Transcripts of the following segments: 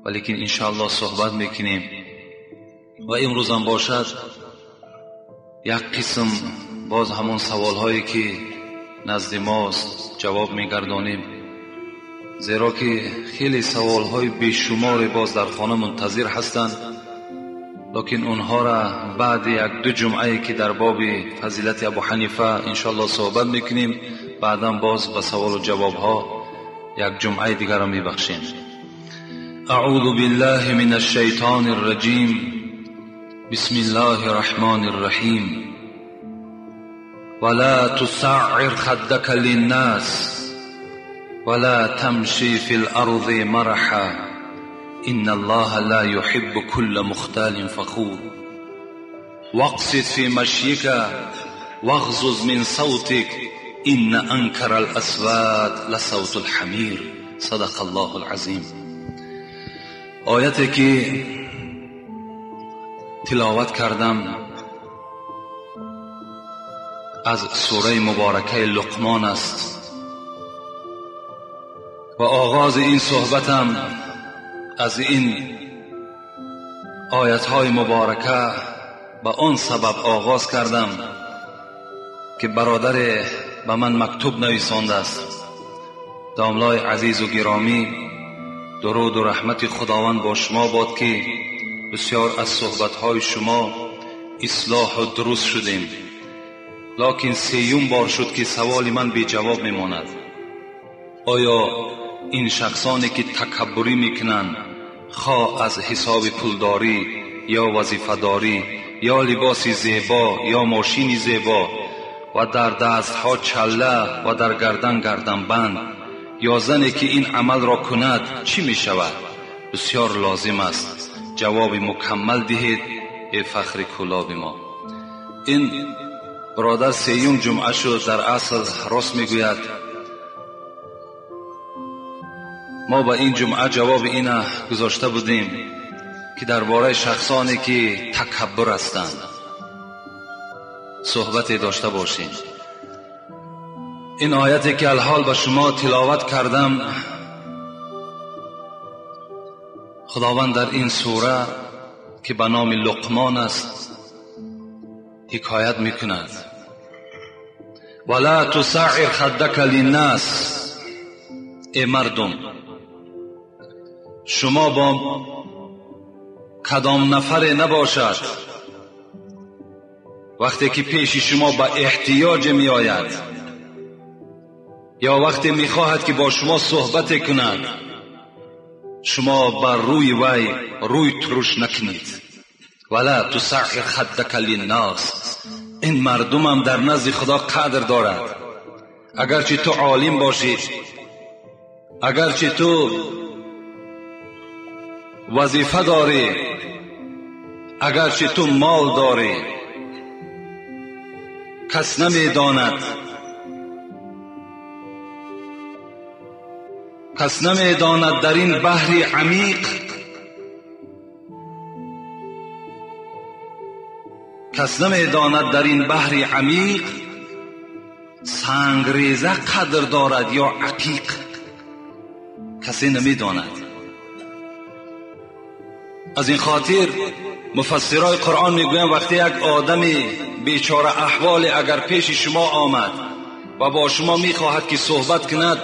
ولیکن انشاءالله صحبت میکنیم و امروز هم باشد یک قسم باز همون سوال هایی که نزد ماست جواب میگردانیم، زیرا که خیلی سوال های بیشمار باز در خانه منتظر هستند، لیکن اونها را بعد یک دو جمعه که در باب فضیلت ابو حنیفه انشاءالله صحبت میکنیم، بعدا باز به سوال و جواب ها یک جمعه دیگر را میبخشیم. اعوذ بالله من الشیطان الرجیم، بسم الله الرحمن الرحیم. ولا تصعر خدك للناس ولا تمشي في الأرض مرحا إن الله لا يحب كل مختال فخور. واقصد في مشيك واغضض من صوتك إن أنكر الأصوات لصوت الحمير. صدق الله العظیم. آیتی که تلاوت کردم از سوره مبارکه لقمان است و آغاز این صحبتم از این آیت‌های مبارکه به آن سبب آغاز کردم که برادر به من مکتوب نویسانده است. داملای عزیز و گرامی، درود و رحمت خداوند با شما باد که بسیار از صحبت‌های شما اصلاح و درست شدیم، لکن سیوم بار شد که سوال من بی جواب میماند. آیا این شخصانی که تکبری میکنند، خواه از حساب پولداری یا وظیفه‌داری یا لباس زیبا یا ماشین زیبا و در دستها چله و در گردن گردنبند، یا زنی که این عمل را کند چی میشود؟ بسیار لازم است جواب مکمل دهید ای فخر کلاب ما. این برادر سیوم جمعه شد، در اصل راست میگوید. ما با این جمعه جواب اینه گذاشته بودیم که درباره شخصانی که تکبر هستند صحبت داشته باشیم. این آیتی که الحال به شما تلاوت کردم، خداوند در این سوره که به نام لقمان است حکایت میکند. ولا تصعر خدک للناس. ای مردم، شما با کدام نفر نباشد وقتی که پیش شما به احتیاج می آید یا وقتی می خواهد که با شما صحبت کند، شما بر روی وی روی ترش نکنید. ولا تصعر خدک للناس. این مردم هم در نزد خدا قدر دارد. اگرچه تو عالم باشی، اگرچه تو وظیفه داری، اگرچه تو مال داری، کس نمیداند، کس نمیداند در این بحر عمیق، کس نمیداند در این بحر عمیق سنگریزه قدر دارد یا عقیق، کسی نمیداند. از این خاطر مفسرای قرآن میگویند وقتی یک آدم بیچاره احوال اگر پیش شما آمد و با شما میخواهد که صحبت کند،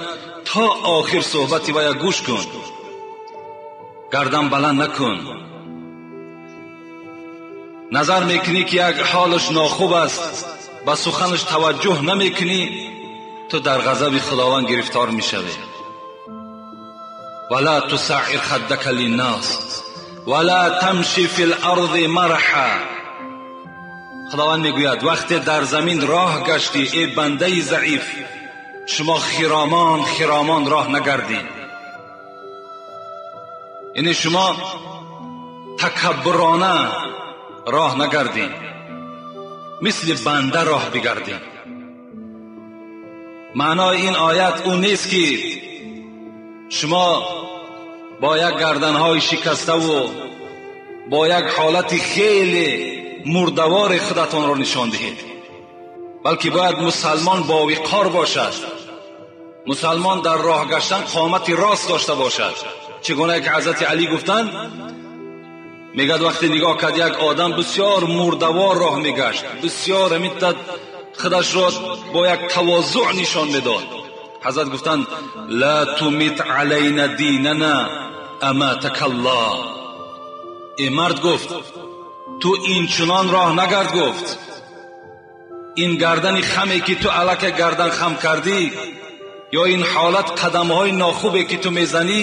تا آخر صحبتی باید گوش کن، گردن بلند نکن. نظر میکنی که یک حالش ناخوب است، به سخنش توجه نمیکنی، تو در غضب خداوند گرفتار میشوی. ولا تصعر خدک للناس ولا تمشی فی الارض مرحا. خداوند میگوید وقتی در زمین راه گشتی ای بنده ضعیف، شما خرامان خرامان راه نگردید. یعنی شما تکبرانه راه نگردید، مثل بنده راه بگردید. معنای این آیت اون نیست که شما با یک گردنهای شکسته و با یک حالت خیلی مردوار خودتان را نشان دهید، بلکه باید مسلمان با وقار باشد، Мусалмон дар роҳ гаштан қомати рост дошта бошад. Чӣ гуна ки ҳазрати Алӣ гуфтанд, мегӯяд вақте нигоҳ кард як одам бисёр мурдавор роҳ мегашт, бисёр ҳамин худашро бо як тавозӯъ нишон медод. Ҳазрат гуфтанд: ла тумит алайна динана аматакаллоҳ. Э мард, гуфт, ту инчунон роҳ нагард, гуфт, ин гардани хаме ки ту аллакай гардан хам кардӣ ё ин ҳолат қадамҳои нохубе ки ту мезанӣ,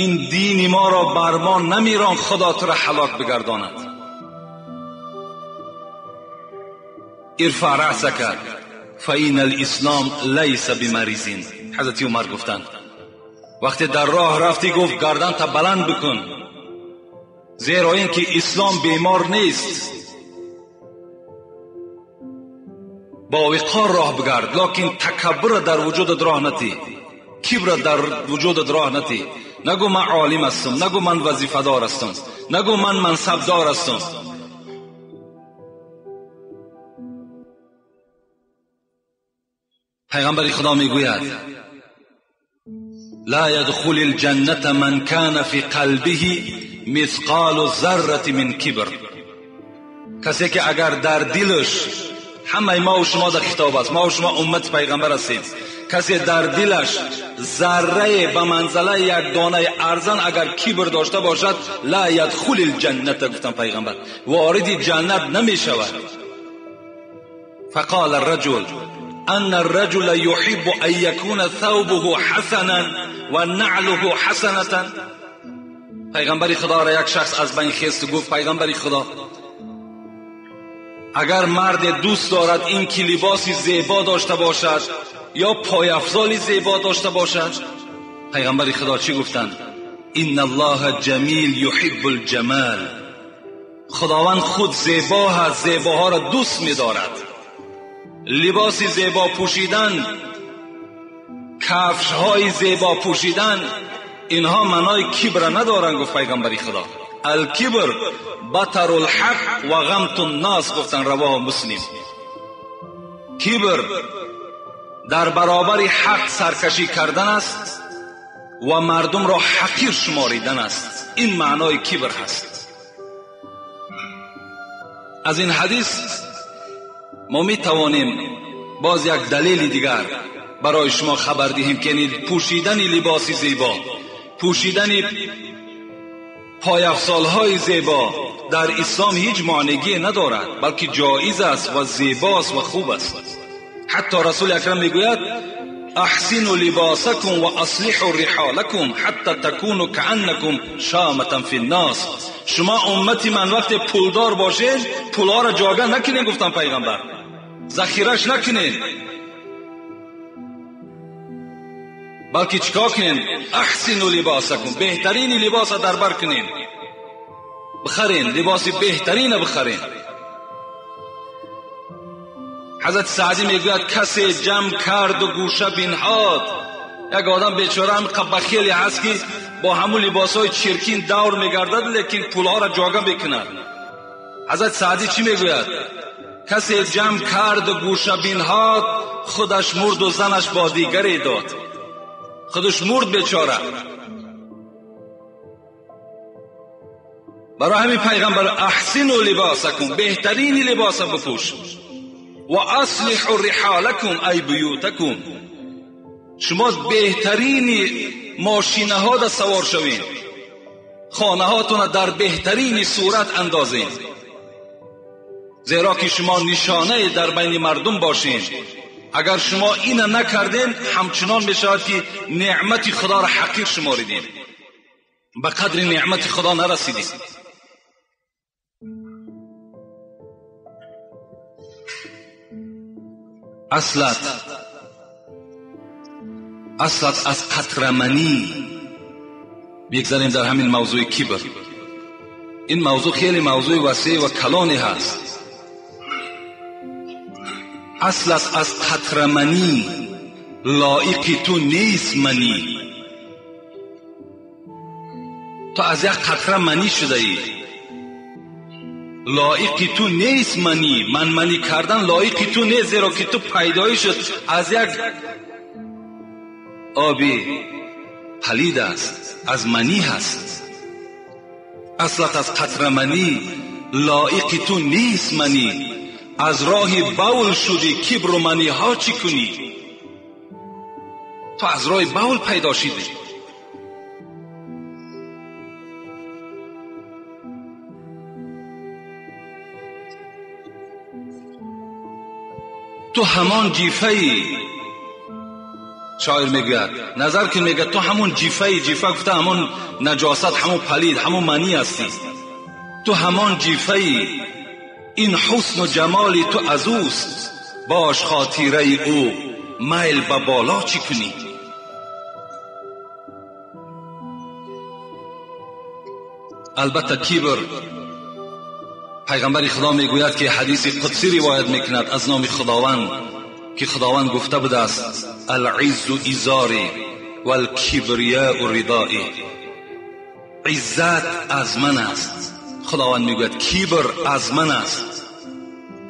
ин дини моро бар мо намирон, худо туро ҳалок бигардонад. Ирфаъ раъсака фаина алислом лайса бимаризин. Ҳазрати Умар гуфтанд: вақте дар роҳ рафтӣ, гуфт, гарданта баланд бикун, зеро ин ки ислом бемор нест. Бо виқор роҳ бигард, лекин такаббурра дар вуҷудат роҳ натӣ, кибра дар вуҷудат роҳ натӣ. Нагӯ ман олим ҳастам, нагӯ ман вазифадор ҳастам, нагӯ ман мансабдор ҳастам. Пайғамбари Худо мегӯяд: ла ядхули лҷанната ман кана фи қалбиҳи мисқолу заррати мин кибр. Касе ки агар дар дилаш, ҳамаи мо шумо дар хитоб аст, мо шумо уммати пайғамбар ҳастем, касе дар дилаш заррае ба манзалаи як донаи арзан агар кибр дошта бошад, ла ядхули лҷанната, гуфтан пайғамбар, вориди ҷаннат намешавад. فقال الرجل أن الرجل يحب أن يكون ثوبه حسنا ونعله حسنة. پیغمبر خدا را یک شخص از بین خیست گفت: پیغمبر خدا، اگر مرد دوست دارد این که لباسی زیبا داشته باشد یا پایافزالی زیبا داشته باشد، پیغمبر خدا چی گفتند؟ ان الله جمیل یحب الجمال. خداوند خود زیبا هست، زیباها را دوست می‌دارد. لباس زیبا پوشیدن، کفش‌های زیبا پوشیدن، اینها معنای کبر ندارند، گفت پیغمبر خدا. الکبر بطر الحق و غمت الناس، گفتن، رواه مسلم. کبر در برابر حق سرکشی کردن است و مردم را حقیر شماریدن است. این معنای کبر هست. از این حدیث ما می توانیم باز یک دلیل دیگر برای شما خبر دهیم که پوشیدن لباس زیبا، پوشیدن پایافزالهای زیبا در اسلام هیچ معنیگی ندارد، بلکه جایز است و زیباست و خوب است. حتی رسول اکرم میگوید: احسنوا لباسکم و اصلحوا رحالکم حتی تکونوا کأنکم شامة فی الناس. شما امتی من وقت پولدار باشین، پولها را جاگه نکنین، گفتم پیغمبر، ذخیرش نکنین، بلکه چیکار کنین؟ احسنوا لباسکم، بهترین لباس در بر کنین، بخرین، لباس بهترین بخرین. حضرت سعدی میگوید کسی جمع کرد و گوشه بنهاد. یک آدم بیچاره هم بخیلی هست که با همون لباسهای چرکین دور میگردد، لیکن پولها را جاگه میکند. حضرت سعدی چی میگوید؟ کسی جمع کرد و گوشه بنهاد، خودش مرد و زنش با دیگری داد. خودش مرد بیچاره. برای همین پیغمبر احسنوا لباسکم، بهترین لباس بپوش، و اصلحوا رحالکم ای بیوتکم، شما بهترین ماشینه ها در سوار شوین، خانه هاتون در بهترین صورت اندازین، زیرا که شما نشانه در بین مردم باشین. اگر شما اینو نکردین، همچنان میشود که نعمت خدا را حقیر شماریدین، به قدر نعمت خدا نرسیدین. اصلت از قطرمنی بگذاریم در همین موضوع کبر. این موضوع خیلی موضوع وسیع و کلانی هست. اصلت از قطرمنی لایق تو نیست منی. تو از یک قطره منی شده ای، لایق تو نیست منی. من منی کردن لایق تو نیست، زیرا که تو پیدایشت از یک Оби палид аст, аз манӣ ҳаст. Аслат аз қатра манӣ, лоиқи ту нест манӣ. Аз роҳи бавл шудӣ, кибру маниҳо чӣ кунӣ? Ту аз роҳи бавл пайдо шидӣ. Ту ҳамон ҷифаи, шоир мегӯяд, назар кун, мегӯяд ту ҳамон ҷифаи, ҷифа гуфта ҳамон наҷосат, ҳамон палид, ҳамон манӣ ҳастӣ. Ту ҳамон ҷифаи, ин ҳусну ҷамоли ту аз ӯст, бош хотираи ӯ, майл ба боло чӣ кунӣ? Албатта кибр, пайғамбари Худо мегӯяд ки ҳадиси қудсӣ ривоят мекунад аз номи Худованд, ки Худованд гуфта будааст: алъиззу изори валкибрияу ридои. Иззат аз ман аст. Худованд мегӯяд кибр аз ман аст.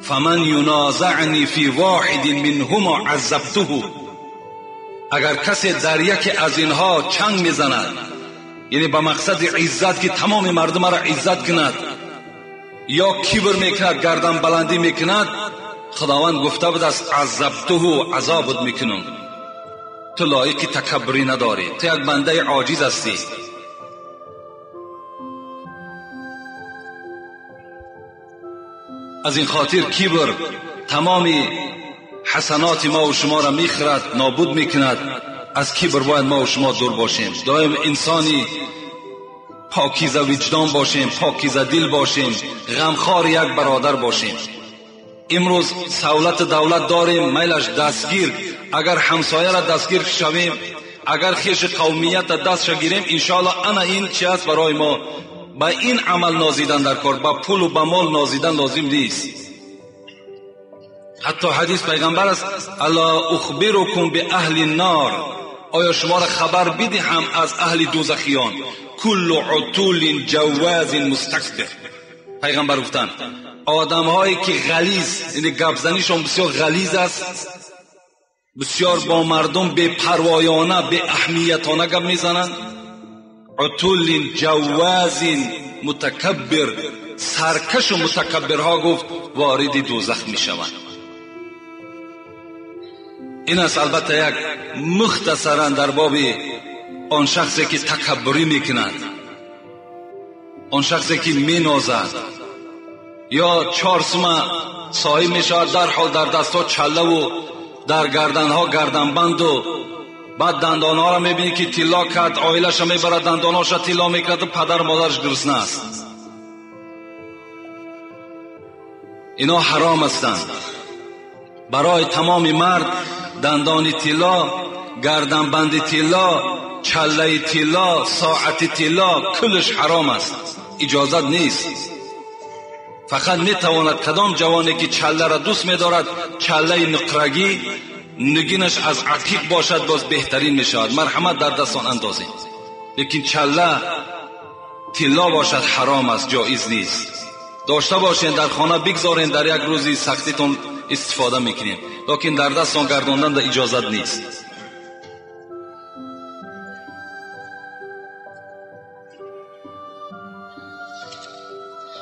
фаман юнозаъни фи воҳидин минҳумо азабтуҳу. Агар касе дар яке аз инҳо чанг мезанад, яъне ба мақсади иззат ки тамоми мардумаро иззат кунад, ё кибр мекунад, гарданбаландӣ мекунад, Худованд гуфта будааст азабтуҳу, азобат мекунам. Ту лоиқи такаббурӣ надорӣ, ту як бандаи оҷиз ҳастӣ. Аз ин хотир кибр тамоми ҳасаноти мо ва шуморо мехӯрад, нобуд мекунад. Аз кибр бояд мо ва шумо дур бошем. Доим инсони покиза виҷдон бошем, покиза дил бошем, ғамхори як бародар бошем. Имрӯз савлату давлат дорем, майлаш дастгир. Агар ҳамсояро дастгир шавем, агар хеши қавмиятро дастша гирем, иншоаллоҳ ана ин чи аст барои мо. Ба ин амал нозидан дар кор, ба пулу ба мол нозидан лозим нест. Ҳатто ҳадис пайғамбар аст: ала ухбирукум биаҳли ннор, оё шуморо хабар бидиҳам аз аҳли дӯзахиён? куллу утулин ҷаввазин мустакбир. Пайғамбар гуфтанд одамҳое ки ғализ, яъне гапзанишон бисёр ғализ аст, бисёр бо мардум бепарвоёна, беаҳамиятона гап мезананд. Утулин ҷаввазин мутакаббир, саркашу мутакаббирҳо гуфт вориди дӯзах мешаванд. Ин аст албатта як мухтасаран дар боби он шахсе ки такаббурӣ мекунад, он шахсе ки менозад, ё 4 сума соҳиб мешавад, дарҳол дар дастҳо чаллаву дар гарданҳо гарданбанду, баъд дандонҳоро мебинӣ ки тилло кард, оилаша мебарад, дандонҳоша тилло мекунад, падару модараш гурусна аст. Ино ҳаром ҳастанд. Барои тамоми мард дандони тилло, гарданбанди тилло, чаллаи тилло, соати тилло куллаш ҳаром аст, иҷозат нест. Фақат метавонад кадом ҷавоне ки чалларо дӯст медорад, чаллаи нуқрагӣ, нигинаш аз ақиқ бошад, боз беҳтарин мешавад. Марҳамат дар дастон андозед. Лекин чалла тилло бошад ҳаром аст, ҷоиз нест. Дошта бошед, дар хона бигзоред, дар як рӯзи сахтитон истифода мекунед, лекин дар дастон гардондан да иҷозат нест.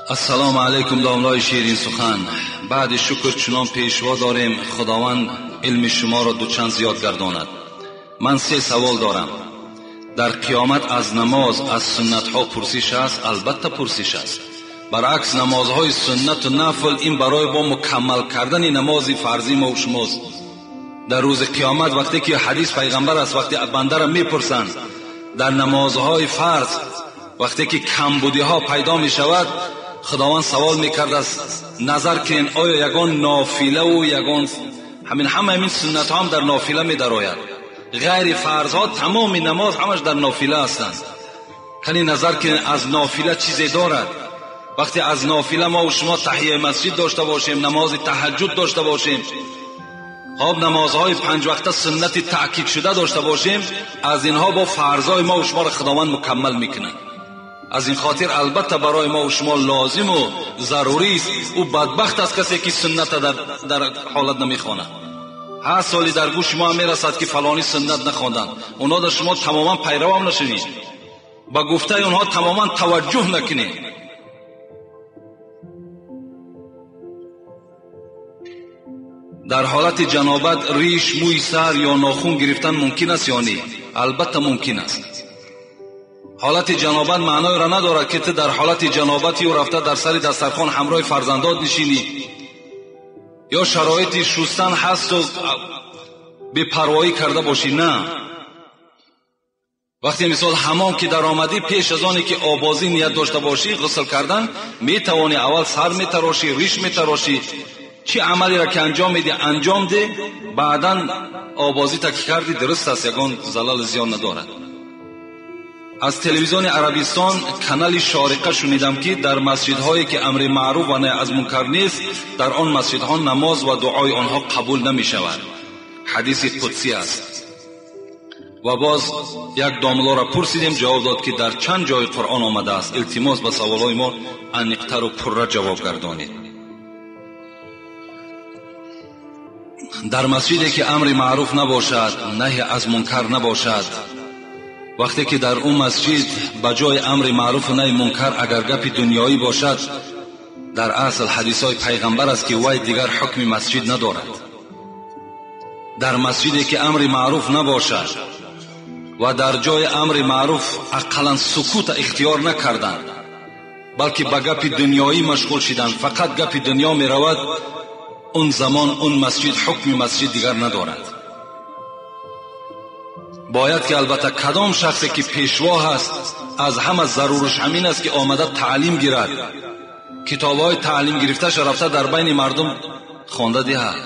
Ассалому алайкум домлои ширин сухан. Баъди шукр чунон пешво дорем, Худованд илми шуморо дучанд зиёд гардонад. Ман 3 савол дорам. Дар қиёмат аз намоз, аз суннатҳо пурсиш аст? Албатта пурсиш аст. Баръакс, намозҳои суннату нафл ин барои бо мукаммал кардани намози фарзӣ мо ва шумост. Дар рӯзи қиёмат вақте ки ҳадис пайғамбар аст, вақте бандаро мепурсанд дар намозҳои фарз, вақте ки камбудиҳо пайдо мешавад, Худованд савол мекардааст: назар кунед, оё ягон нофилаву ягон ҳамин ҳама ҳамин суннатҳо ҳам дар нофила медарояд. Ғайри фарзҳо тамоми намоз ҳамаш дар нофила ҳастанд. Кани назар кунед, аз нофила чизе дорад. Вақте аз нофила мо ва шумо таҳияи масҷид дошта бошем, намози таҳаҷҷуд дошта бошем, хоб намозҳои 5 вақта суннати таъкид шуда дошта бошем, аз инҳо бо фарзҳои мо ва шуморо Худованд мукаммал мекунад. Аз ин хотир албатта барои мо ва шумо лозиму зарурист. Ӯ бадбахт аст касе ки сунната дар ҳолат намехонад. Ҳар соли дар гӯши мо мерасад ки фалонӣ суннат нахонданд. Онҳо дар шумо тамоман пайравам нашавед, ба гуфтаи онҳо тамоман таваҷҷӯҳ накунед. Дар ҳолати ҷанобат риш, мӯи сар ё нохун гирифтан мумкин аст ё не? Албатта мумкин аст. Ҳолати ҷанобат маъноеро надорад ки ту дар ҳолати ҷанобати ӯ рафта дар сари дастархон ҳамроҳи фарзандот нишинӣ ё шароити шустан ҳасту бепарвоӣ карда бошӣ. На, вақте мисол ҳамом ки даромадӣ, пеш аз оне ки обозӣ ният дошта бошӣ, ғусл кардан метавонӣ, аввал сар метарошӣ, риш метарошӣ, чӣ амалеро ки анҷом медиҳ анҷом деҳ, баъдан обозита ки кардӣ дуруст аст, ягон залал зиён надорад. Аз телевизиони Арабистон канали Шориқа шунидам ки дар масҷидҳое ки амри маъруф ва наҳй аз мункар нест, дар он масҷидҳо намоз ва дуои онҳо қабул намешавад. Ҳадиси қудсӣ аст. Ва боз як домлоро пурсидем, ҷавоб дод ки дар чанд ҷои Қуръон омадааст. Илтимос ба саволҳои мо аниқтару пурра ҷавоб гардонед. Дар масҷиде ки амри маъруф набошад, наҳй аз мункар набошад, вақте ки дар он масҷид ба ҷои амри маъруфу наҳи мункар агар гапи дунёӣ бошад, дар асл ҳадисҳои пайғамбар аст ки вай дигар ҳукми масҷид надорад. Дар масҷиде ки амри маъруф набошад ва дар ҷои амри маъруф ақаллан сукута ихтиёр накарданд, балки ба гапи дунёӣ машғул шиданд, фақат гапи дунё меравад, он замон он масҷид ҳукми масҷид дигар надорад. Бояд ки албатта кадом шахсе ки пешво ҳаст, аз ҳама зарураш ҳамин аст ки омада таълим гирад, китобҳои таълим гирифташа рафта дар байни мардум хонда диҳад.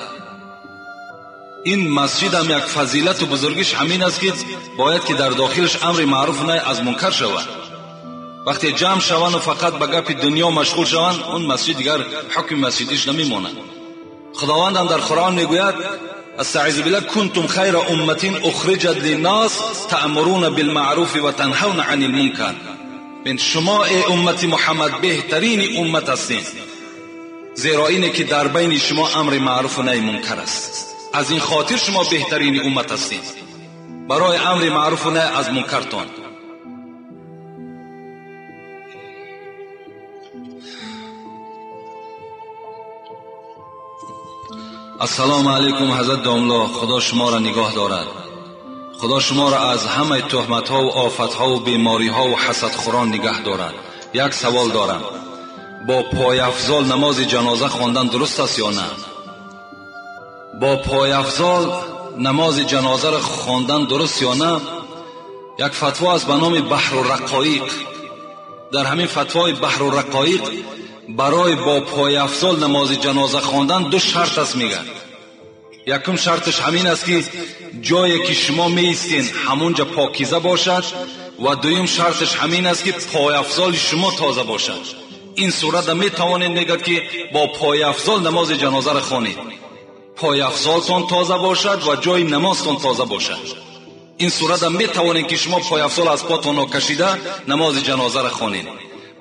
Ин масҷидам як фазилату бузургиш ҳамин аст ки бояд ки дар дохилаш амри маъруфу наҳй аз мункар шавад. Вақте ҷамъ шаванду фақат ба гапи дунё машғул шаванд, он масҷид дигар ҳукми масҷидиш намемонад. Худовандам дар Қуръон мегӯяд: استعیذ بالله کنتم خیر امة اخرجت للناس تأمرون بالمعروف و تنهون عن المنکر. شما ای امت محمد بهترین امت هستین، زیرا اینه که در بین شما امر معروف و نهی منکر است. از این خاطر شما بهترین امت هستین، برای امر معروف و نهی از منکرتان. السلام علیکم حضرت داملا، خدا شما را نگاه دارد. خدا شما را از همه تهمت‌ها و آفت‌ها و بیماری‌ها و حسدخوران نگه دارد. یک سوال دارم: با پایافزال نماز جنازه خواندن درست است یا نه؟ با پایافزال نماز جنازه را خواندن درست یا نه؟ یک فتوا است به نام بحر الرقایق. در همین فتوای بحر الرقایق برای با پایافزال نماز جنازه خواندن دو شرط است میگه. یکم شرطش همین است که جایی که شما میایستین همونجا پاکیزه باشد، و دویم شرطش همین است که پایافزال شما تازه باشد. این صورت میتوانید میگه که با پایافزال نماز جنازه را خوانید، پایافزالتان تازه باشد و جای نمازتان تازه باشد. این صورت میتوانید که شما پایافزال از پاتان کشیده نماز جنازه را خوانید.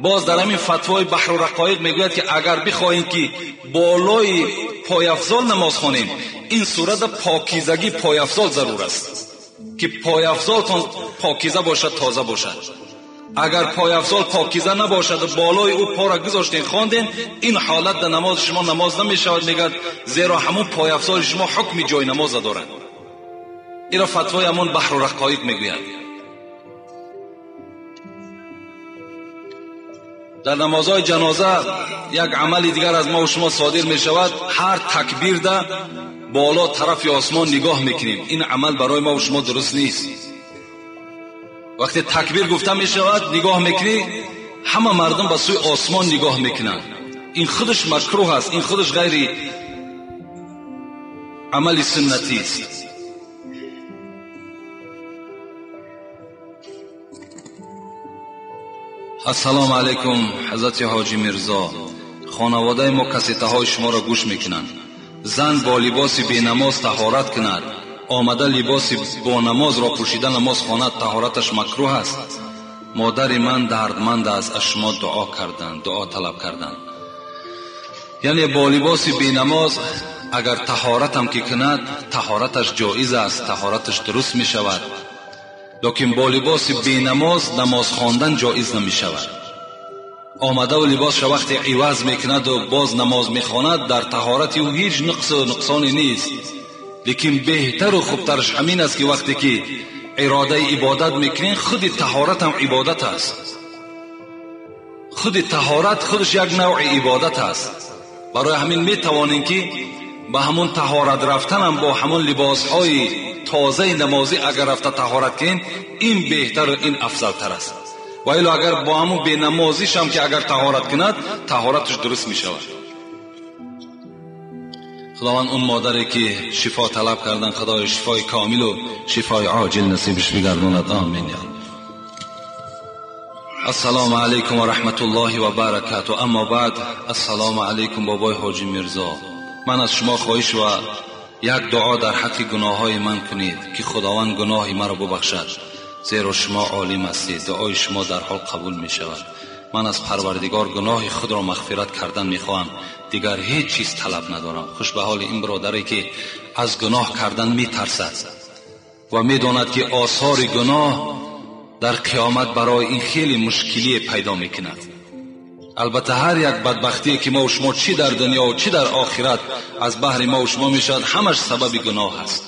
باز در همین فتوای بحر الرقایق میگوید که اگر بخواهیم که بالای پایافزال نماز خوانیم، این صورت پاکیزگی پایافزال ضرور است که پایافزالتان پاکیزه باشد، تازه باشد. اگر پایافزال پاکیزه نباشد و بالای او پا را گذاشتین خواندین، این حالت در نماز شما نماز نمیشود، میگد، زیرا همون پایافزال شما حکم جای نماز دارد. این را فتوای همون بحر الرقایق میگوید. در نمازهای جنازه یک عمل دیگر از ما و شما صادر می شود. هر تکبیر ده بالا طرف آسمان نگاه میکنیم. این عمل برای ما و شما درست نیست. وقتی تکبیر گفته می شود نگاه میکنی، همه مردم به سوی آسمان نگاه میکنند. این خودش مکروه است، این خودش غیر عمل سنتی است. السلام علیکم حضرت حاجی میرزا، خانواده ما کسیته های شما را گوش میکنند. زن با لباس بی نماز طهارت کند، آمده لباس با نماز را پوشیده نماز خواند، طهارتش مکروه است. مادر من دردمند است، از شما دعا کردند، دعا طلب کردند. یعنی با لباس بی نماز агар таҳоратам ки кунад, таҳораташ ҷоиз аст, таҳораташ дуруст мешавад. Лекин бо либоси бенамоз намоз хондан ҷоиз намешавад. Омадаву либосша вақте иваз мекунаду боз намоз мехонад, дар таҳорати ӯ ҳеҷ нуқсу нуқсоне нест. Лекин беҳтару хубтараш ҳамин аст, ки вақте ки иродаи ибодат мекунем, худи таҳорат ҳам ибодат аст. Худи таҳорат худаш як навъи ибодат аст. Барои ҳамин метавонем, ки ба ҳамон таҳорат рафтанам бо ҳамон либосҳои тозаи намозӣ агар рафта таҳорат кунем, ин беҳтару ин афзалтар аст. Ва ило агар бо ҳамон бенамозишам ки агар таҳорат кунад, таҳораташ дуруст мешавад. Худованд он модаре ки шифо талаб кардан, Худои шифои комилу шифои оҷил насибаш бигардонад. Амин. Ассалому алайкум ва раҳматуллоҳи ва баракату. Аммо баъд, ассалому алайкум бобои ҳоҷи Мирзо. Ман аз шумо хоҳиш ва як дуо дар ҳаққи гуноҳҳои ман кунед, ки Худованд гуноҳи маро бубахшад, зеро шумо олим ҳастед, дуои шумо дар ҳол қабул мешавад. Ман аз Парвардигор гуноҳи худро мағфират кардан мехоҳам, дигар ҳеҷ чиз талаб надорам. Хуш ба ҳоли ин бародаре ки аз гуноҳ кардан метарсад ва медонад, ки осори гуноҳ дар қиёмат барои ин хеле мушкилие пайдо мекунад. Албатта ҳар як бадбахтие ки мо шумо чӣ дар дунё ва чӣ дар охират аз баҳри мо шумо мешавад, ҳамаш сабаби гуноҳ аст.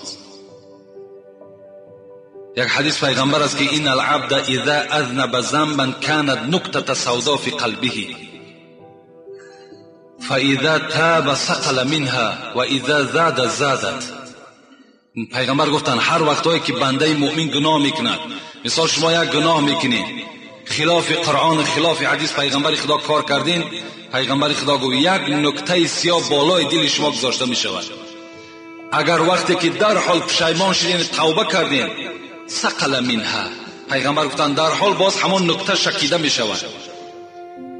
Як ҳадис пайғамбар аст, ки ин алабда иза азнаба замбан канат нуктата савдо фи қалбиҳи фаиза таба сақала минҳа ва иза зада задат. Пайғамбар гуфтанд, ҳар вақтҳое ки бандаи муъмин гуноҳ мекунад, мисол шумо як гуноҳ мекунед, хилофи Қуръон, хилофи ҳадис пайғамбари Худо кор кардин, пайғамбари Худо гуфт, як нуктаи сиёҳ болои дили шумо гузошта мешавад. Агар вақте ки дарҳол пушаймон шудин, тавба кардин, сақала минҳа, пайғамбар гуфтанд, дарҳол боз ҳамон нукта шакида мешавад.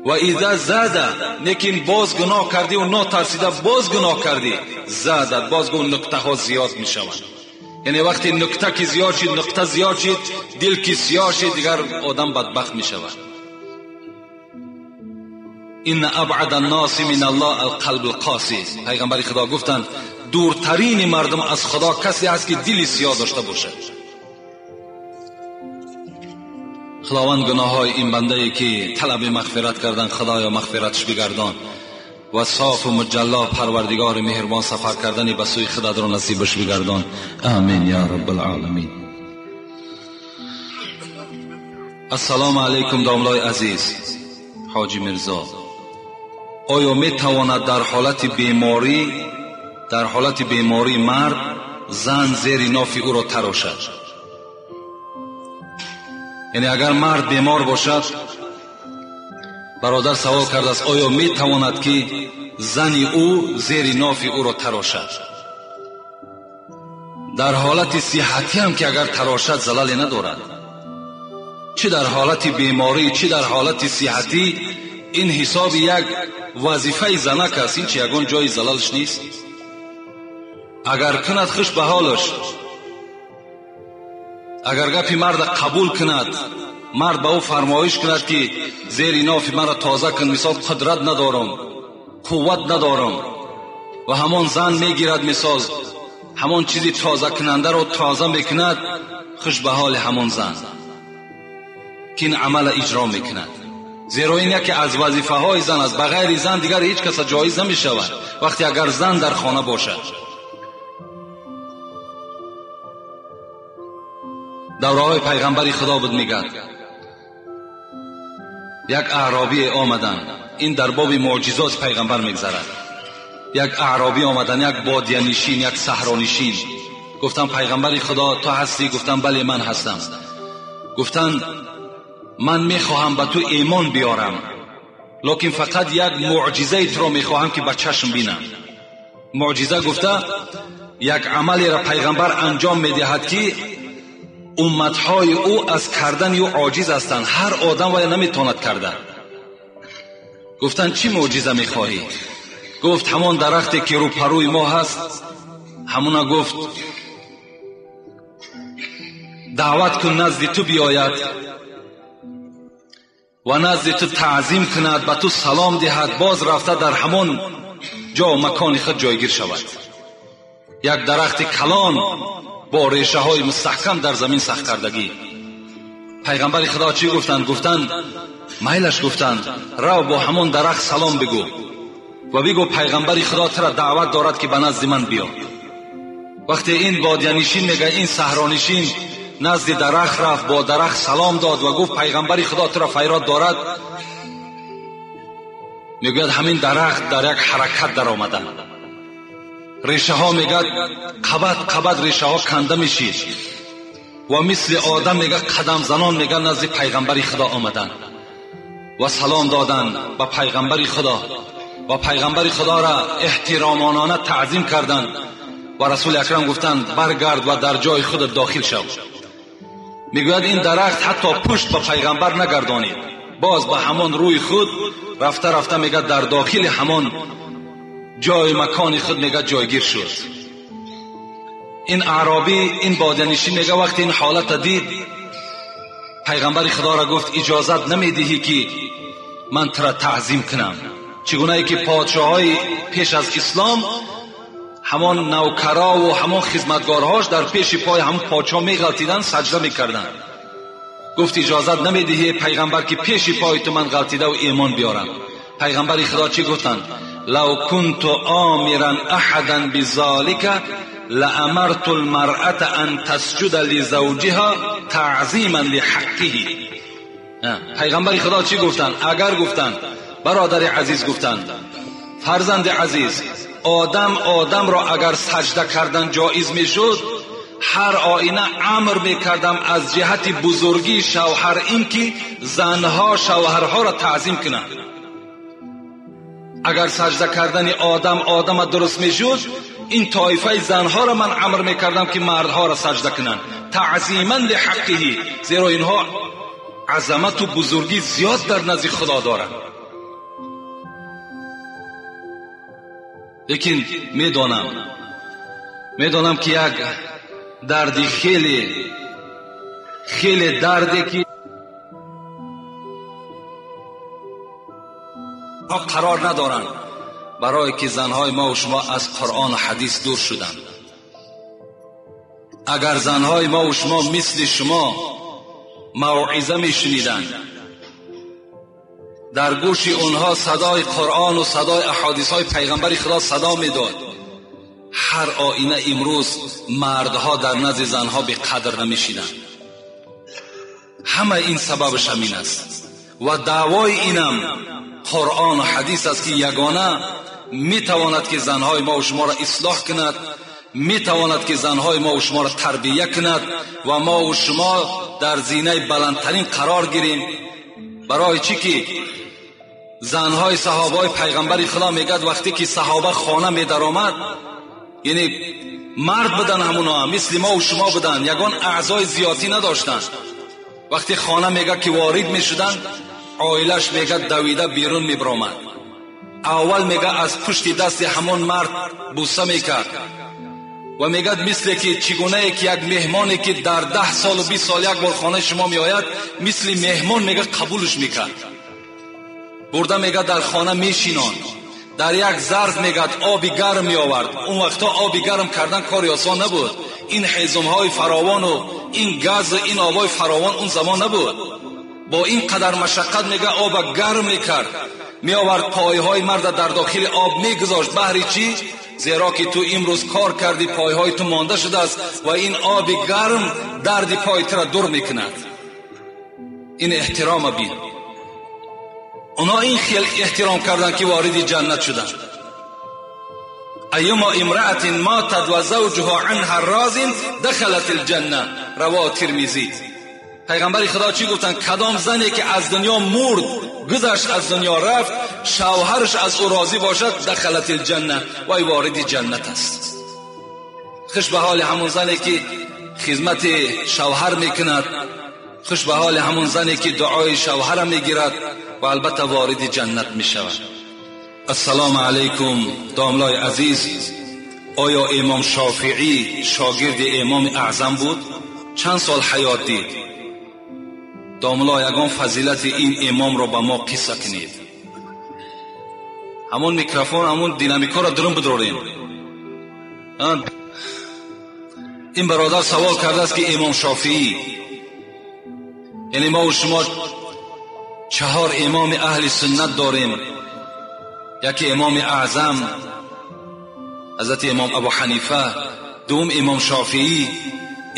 Ва иза зада, лекин боз гуноҳ кардӣ ва нотарсида боз гуноҳ кардӣ, задат, боз гу нуктаҳо зиёд мешаванд. Яъне вақте нукта ки зиёд шид, нуқта зиёд шид, дил ки сиёҳ шид, дигар одам бадбахт мешавад. Инна абъада анноси мин аллоҳ алқалб алқоси. Пайғамбари Худо гуфтанд, дуртарини мардум аз Худо касе аст, ки дили сиёҳ дошта бошад. Худованд гуноҳҳои ин бандае ки талаби мағфират кардан, Худоё мағфиратш бигардон ва софу муҷалло Парвардигори меҳрубон сафар кардани ба сӯи худатро насибаш бигардон. Амин я раббал оламин. Ассалому алайкум домлои азиз ҳоҷи Мирзо. Оё метавонад дар ҳолати беморӣ мард зан зери нофи ӯро тарошад? Яъне агар мард бемор бошад, бародар савол кардааст, оё метавонад ки зани ӯ зери нофи ӯро тарошад? Дар ҳолати сиҳатӣ ҳам ки агар тарошад, залале надорад. Чӣ дар ҳолати беморӣ, чӣ дар ҳолати сиҳатӣ, ин ҳисоби як вазифаи занак аст, ин чи ягон ҷои залалш нест. Агар кунад, хуш ба ҳолаш. Агар гапи марда қабул кунад, мард ба ӯ фармоиш кунад, ки зери нофи маро тоза кун, мисол қудрат надорам, қувват надорам, ва ҳамон зан мегирад, мисол ҳамон чизи тозакунандаро тоза мекунад, хуш ба ҳоли ҳамон зан ки ин амала иҷро мекунад. Зеро ин яке аз вазифаҳои зан аст. Ба ғайри зан дигар ҳеҷ каса ҷоиз намешавад, вақте агар зан дар хона бошад. Давраҳои пайғамбари Худо буд, мегӯяд, як аъробие омаданд. Ин дар боби муъҷизоти пайғамбар мегзарад. Як аъробӣ омаданд, як бодиянишин, як саҳронишин. Гуфтанд, пайғамбари Худо ту ҳастӣ? Гуфтанд, бале, ман ҳастам. Гуфтанд, ман мехоҳам ба ту имон биёрам, лекин фақат як муъҷизаи туро мехоҳам, ки ба чашм бинам. Муъҷиза гуфта як амалеро пайғамбар анҷом медиҳад, ки умматҳои ӯ аз кардани ӯ оҷиз ҳастанд, ҳар одам вая наметавонад карда. Гуфтанд, чӣ муъҷиза мехоҳӣ? Гуфт, ҳамон дарахте ки рӯпарӯи мо ҳаст, ҳамона, гуфт, даъват кун, назди ту биёяд ва назди ту таъзим кунад, ба ту салом диҳад, боз рафта дар ҳамон ҷо макони худ ҷойгир шавад. Як дарахти калон бо решаҳои мустаҳкам дар замин сахт кардагӣ. Пайғамбари Худо чӣ гуфтанд? Гуфтанд майлаш, гуфтанд рав бо ҳамон дарахт салом бигӯ ва бигӯ пайғамбари Худо тура даъват дорад ки ба назди ман биё. Вақте ин бодиянишин мега, ин саҳронишин назди дарахт рафт, бо дарахт салом дод ва гуфт пайғамбари Худо тура файрод дорад. Мегӯяд ҳамин дарахт дар як ҳаракат даромада. Решаҳо мегӯяд қабат қабат решаҳо канда мешид ва мисли одам мегӯяд қадамзанон мегӯяд назди пайғамбари Худо омаданд ва салом доданд ба пайғамбари Худо ва пайғамбари Худоро эҳтиромонона таъзим карданд ва Расули Акрам гуфтанд баргард ва дар ҷои худат дохил шав. Мегӯяд ин дарахт ҳатто пушт ба пайғамбар нагардонид, боз ба ҳамон рӯи худ рафта рафта мегӯяд дар дохили ҳамон ҷои макони худ мегӯяд ҷойгир шуд. Ин аъробӣ, ин бодиянишин мегӯяд вақте ин ҳолата дид, пайғамбари Худоро гуфт иҷозат намедиҳӣ ки ман тура таъзим кунам. Чӣ гунае ки подшоҳҳои пеш аз ислом ҳамон навкарову ҳамон хизматгорҳош дар пеши пои ҳамон подшоҳ меғалтиданд, саҷда мекарданд. Гуфт иҷозат намедиҳӣ пайғамбар ки пеши пои ту ман ғалтидаву имон биёрам. Пайғамбари Худо чӣ гуфтанд? лав кунту омиран аҳадан бизолика лаамарту лмаръата ан тасҷуда лизавҷиҳа таъзиман лиҳаққиҳи. Пайғамбари Худо чӣ гуфтанд? Агар гуфтанд бародари азиз, гуфтанд фарзанди азиз, одам одамро агар саҷда кардан ҷоиз мешуд, ҳар оина амр мекардам аз ҷиҳати бузургии шавҳар ин ки занҳо шавҳарҳоро таъзим кунанд. Агар саҷда кардани одам одама дуруст мешуд, ин тоифаи занҳоро ман амр мекардам ки мардҳоро саҷда кунанд, таъзиман лиҳаққиҳи, зеро инҳо азамату бузургӣ зиёд дар назди Худо доранд. Лекин медонам ки як дарди хеле хеле дарде ки қарор надоранд, барое ки занҳои мо ва шумо аз Қуръону ҳадис дур шуданд. Агар занҳои мо ва шумо мисли шумо мавъиза мешуниданд, дар гӯши онҳо садои Қуръону садои аҳодисҳои пайғамбари Худо садо медод, ҳар оина имрӯз мардҳо дар назди занҳо беқадр намешиданд. Ҳама ин сабабаш ҳамин аст ва даъвои инам Қуръону ҳадис аст ки ягона метавонад ки занҳои мо ва шуморо ислоҳ кунад, метавонад ки занҳои мо ва шуморо тарбия кунад ва мо ва шумо дар зинаи баландтарин қарор гирем. Барои чӣ ки занҳои саҳобаҳои пайғамбари Худо мегӯяд вақте ки саҳоба хона медаромад, яъне мард буданд, ҳамуно мисли мо ва шумо буданд, ягон аъзои зиёдӣ надоштанд. Вақте хона мегӯяд ки ворид мешуданд, оилаш мегӯяд давида берун мебаромад. Аввал мегӯяд аз пушти дасти ҳамон мард буса мекард ва мегӯяд мисле ки чӣ гунае ки як меҳмоне ки дар 10 солу 20 сол як бор хонаи шумо меояд, мисли меҳмон мегӯяд қабулш мекард. Бурда мегӯяд дар хона мешинон, дар як зарф мегӯяд оби гарм меовард. Он вақтҳо оби гарм кардан кори осон набуд. Ин ҳезумҳои фаровону ин газу ин обҳои фаровон он замон набуд. Бо ин қадар машаққат мегӯяд оба гарм мекард, меовард, пойҳои марда дар дохили об мегузошт. Баҳри чӣ? Зеро ки ту имрӯз кор кардӣ, пойҳои ту монда шудааст ва ин оби гарм дарди пои тура дур мекунад. Ин эҳтирома бин. Онҳо ин хел эҳтиром карданд ки вориди ҷаннат шуданд. Айюма имраатин матат ва завҷуҳа анҳа розин дахалат алҷанна. Равоҳ Тирмизӣ. Пайғамбари Худо чӣ гуфтанд? Кадом зане ки аз дунё мурд, гузашт, аз дунё рафт, шавҳараш аз ӯ розӣ бошад, дахалат алҷанна, вай вориди ҷаннат аст. Хуш ба ҳоли ҳамон зане ки хизмати шавҳар мекунад, хуш ба ҳоли ҳамон зане ки дуои шавҳара мегирад ва албатта вориди ҷаннат мешавад. Ассалому алайкум домлои азиз. Оё имом Шофиӣ шогирди имоми аъзам буд? Чанд сол ҳаёт дид? Домло, ягон фазилати ин имомро ба мо қисса кунед. Ҳамон микрофон, ҳамон динамикаро дурун бидорем. Ин бародар савол кардааст, ки имом Шофеӣ, яъне мо ва шумо чаҳор имоми аҳли суннат дорем. Яке имоми аъзам ҳазрати имом Абу Ҳанифа, дуввум имом Шофеӣ,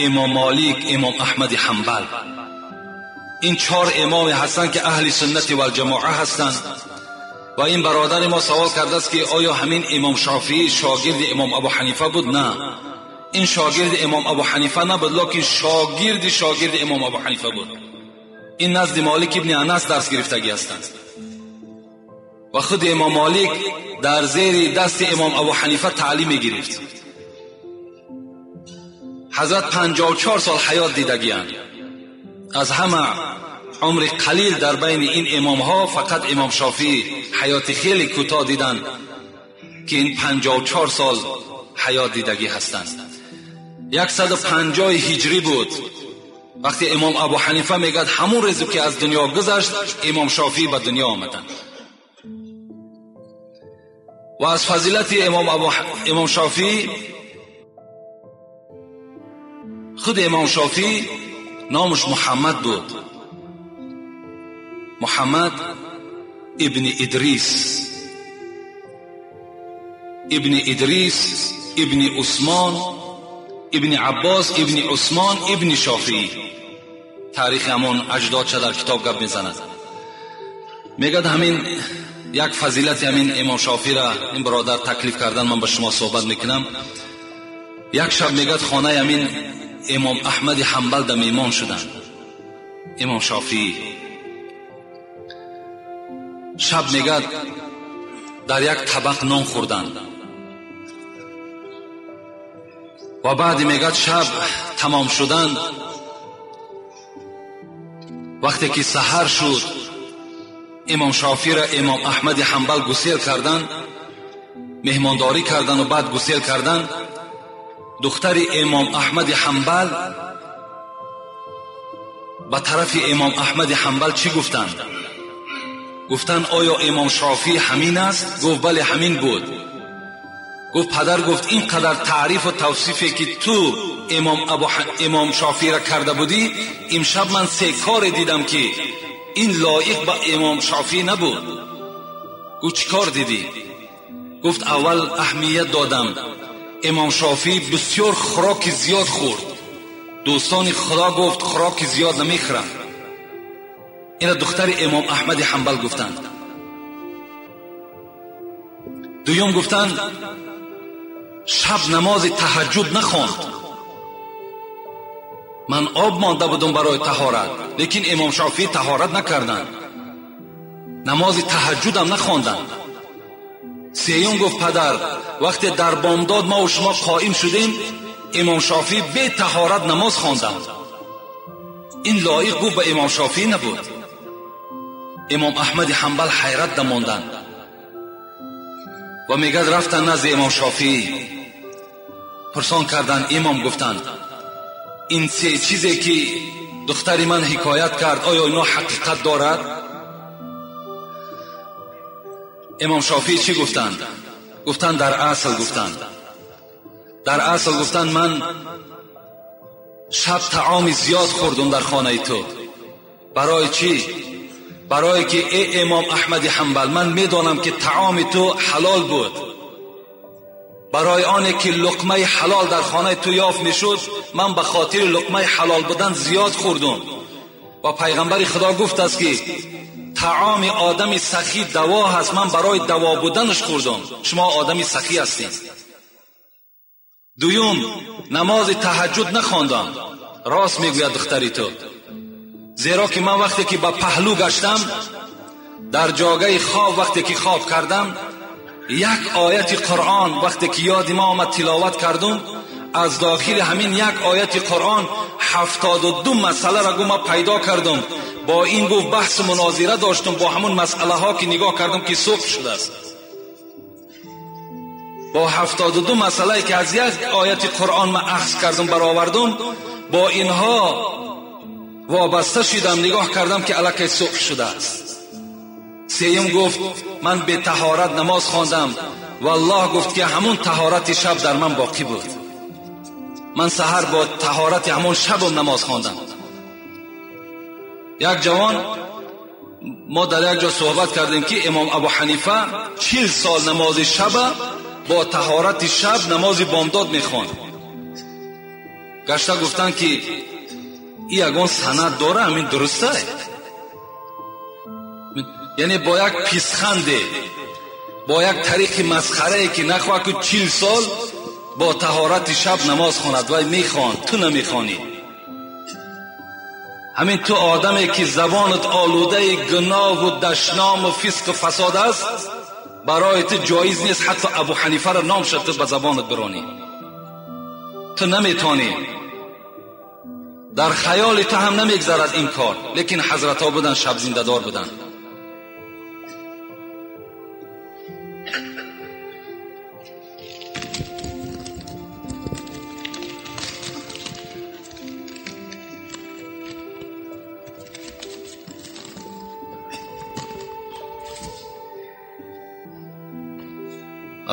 имом Молик, имом Аҳмади Ҳанбал. Ин чор имоме ҳастанд, ки аҳли суннати валҷамоа ҳастанд. Ва ин бародари мо савол кардааст, ки оё ҳамин имом Шофеӣ шогирди имом Абу Ҳанифа буд? На, ин шогирди имом Абу Ҳанифа набуд, лекин шогирди шогирди имом Абу Ҳанифа буд. Ин назди Молик ибни Анас дарс гирифтагӣ ҳастанд ва худи имом Молик дар зери дасти имом Абу Ҳанифа таълим мегирифт. Ҳазрат 54 сол ҳаёт дидагианд. Аз ҳама умри қалил дар байни ин имомҳо фақат имом Шофеӣ ҳаёти хеле кӯтоҳ диданд, ки ин 54 сол ҳаёт дидагӣ ҳастанд. 150 ҳиҷрӣ буд вақте имом Абу Ҳанифа мегӯяд ҳамон рӯзе ки аз дунё гузашт, имом Шофеӣ ба дунё омаданд. Ва аз фазилати имом Шофеӣ, худ имом Шофеӣ номаш Муҳаммад буд, Муҳаммад ибни Идрис, ибни Идрис, ибни Усмон, ибни Аббос, ибни Усмон, ибни Шофеӣ. Таърихи ҳамон аҷдодша дар китоб гап мезанад. Мегӯяд ҳамин як фазилати ҳамин имом Шофеиро ин бародар таклиф кардан, ман ба шумо суҳбат мекунам. Як шаб мегӯяд хонаи ҳамин имом Аҳмади Ҳанбал да меҳмон шуданд имом Шофеӣ. Шаб мегӯяд дар як табақ нон хӯрданд ва баъди мегӯяд шаб тамом шудан, вақте ки саҳар шуд, имом Шофеиро имом Аҳмади Ҳанбал гусел карданд, меҳмондорӣ карданду баъд гусел карданд. Духтари имом Аҳмади Ҳанбал ба тарафи имом Аҳмади Ҳанбал чӣ гуфтанд? Гуфтанд оё имом Шофеӣ ҳамин аст? Гуфт бале, ҳамин буд. Гуфт падар, гуфт ин қадар таърифу тавсифе ки ту имом Шофеиро карда будӣ, имшаб ман се коре дидам, ки ин лоиқ ба имом Шофеӣ набуд. Гуфт чӣ кор дидӣ? Гуфт аввал аҳамият додам, имом Шофеӣ бисёр хӯроки зиёд хӯрд. Дӯстони Худо гуфт хӯроки зиёд намехӯрам. Ина духтари имом Аҳмади Ҳанбал гуфтанд. Дуюм гуфтанд шаб намози таҳаҷҷуд нахонд. Ман об монда будам барои таҳорат, лекин имом Шофеӣ таҳорат накарданд, намози таҳаҷҷудам нахонданд. Сеюм гуфт падар, вақте дар бомдод мо ва шумо қоим шудем, имом Шофеӣ бетаҳорат намоз хонданд. Ин лоиқ гуфт ба имом Шофеӣ набуд. Имом Аҳмади Ҳанбал ҳайрат дамонданд ва мегӯяд рафтанд назди имом Шофеӣ, пурсон карданд. Имом гуфтанд ин се чизе ки духтари ман ҳикоят кард, оё ино ҳақиқат дорад? Имом Шофеӣ чӣ гуфтанд? Гуфтанд дар асл, гуфтанд дар асл, гуфтанд ман шаб таоми зиёд хӯрдум дар хонаи ту. Барои чӣ? Барое ки эй имом Аҳмади Ҳанбал, ман медонам ки таоми ту ҳалол буд. Барои оне ки луқмаи ҳалол дар хонаи ту ёфт мешуд, ман ба хотири луқмаи ҳалол будан зиёд хӯрдум. Ва пайғамбари Худо гуфтааст ки таоми одами сахӣ даво ҳаст, ман барои даво буданаш хӯрдум. Шумо одами сахӣ ҳастед. Дуюм, намози таҳаҷҷуд нахондам. Рост мегӯяд духтари ту, зеро ки ман вақте ки ба паҳлӯ гаштам, дар ҷогаи хоб вақте ки хоб кардам, як ояти Қуръон вақте ки ёди ма омад тиловат кардум, аз дохили ҳамин як ояти Қуръон 72 масъаларо гу ма пайдо кардум. Бо ин гуфт баҳсу мунозира доштум бо ҳамун масъалаҳо ки нигоҳ кардум ки субҳ шудааст. Бо 72 масъалае ки аз як ояти Қуръон ма ахз кардум баровардум, бо инҳо вобаста шудам, нигоҳ кардам ки аллакай субҳ шудааст. Сеюм гуфт ман бетаҳорат намоз хондам, валлоҳ гуфт ки ҳамун таҳорати шаб дар ман боқӣ буд. Ман саҳар бо таҳорати ҳамон шабам намоз хондам. Як ҷавон, мо дар як ҷо суҳбат кардем, ки имом Абу Ҳанифа 40 сол намози шаба бо таҳорати шаб намози бомдод мехонд. Гашта гуфтанд, ки ин ягон санад дора, ҳамин дуруста? Яъне бо як писханде, бо як тариқи масхарае, ки нахоҳад, ки 40 сол бо таҳорати шаб намоз хонад, вай мехонд, ту намехонӣ. Ҳамин ту одаме, ки забонат олудаи гуноҳу дашному фисқу фасод аст, барои ту ҷоиз нест ҳатто Абу Ҳанифаро ном шад ту ба забонат биронӣ. Ту наметонӣ, дар хаёли ту ҳам намегзарад ин кор. Лекин ҳазратҳо буданд, шаб зиндадор буданд.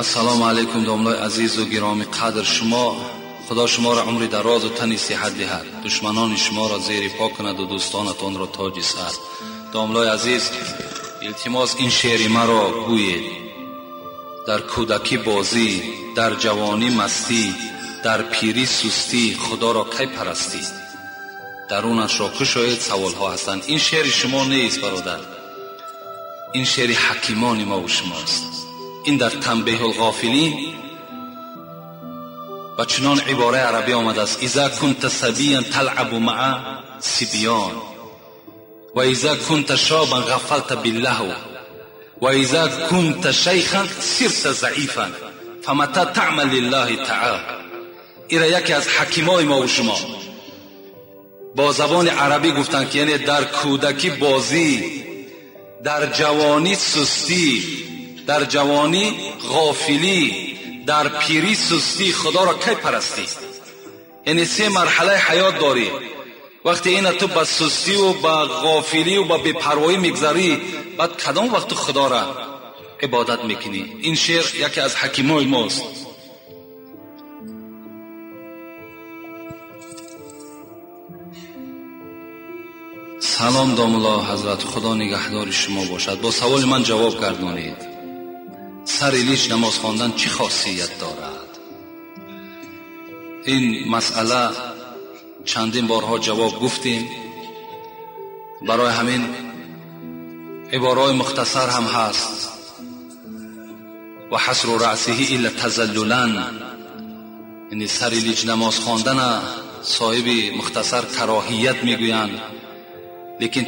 Ассалому алайкум домлои азизу гироми қадр. Шумо Худо шуморо умри дарозу тани сиҳат диҳад, душманони шуморо зери по кунад ва дӯстонатонро тоҷи сар. Домлои азиз, илтимос ин шеъри маро гӯед. Дар кӯдакӣ бозӣ, дар ҷавонӣ мастӣ, дар пирӣ сустӣ, Худоро кай парастӣ? Дарунашро кушоед, саволҳо ҳастанд. Ин шеъри шумо нест, бародар, ин шеъри ҳакимони мо ва шумост. Ин дар Танбеҳулғофилин ва чунон ибораи арабӣ омадааст: иза кунта сабиян талъабу маа сибиён ва иза кунта шобан ғафалта биллаҳв ва иза кунта шайхан сирта заифан фамата таъмал лиллаҳи таъал. Ира яке аз ҳакимои мо ва шумо бо забони арабӣ гуфтанд, ки яъне дар кӯдакӣ бозӣ, дар ҷавонӣ сустӣ, дар ҷавонӣ ғофилӣ, дар пирӣ сустӣ, Худоро кай парастӣ? Яъне се марҳалаи ҳаёт дорӣ. Вақте ина ту ба сустиву ба ғофилию ба бепарвоӣ мегзарӣ, баъд кадом вақт ту Худоро ибодат мекунӣ? Ин шеър яке аз ҳакимои мост. Салом домулло ҳазрат, Худо нигаҳдори шумо бошад. Бо саволи ман ҷавоб гардонед. Сари лич намоз хондан чӣ хосият дорад? Ин масъала чандин борҳо ҷавоб гуфтем. Барои ҳамин ибораҳои мухтасар ҳам ҳаст. Ва ҳасру раъсиҳи илла тазаллулан, яъне сари лич намоз хондана соҳиби мухтасар кароҳият мегӯянд, лекин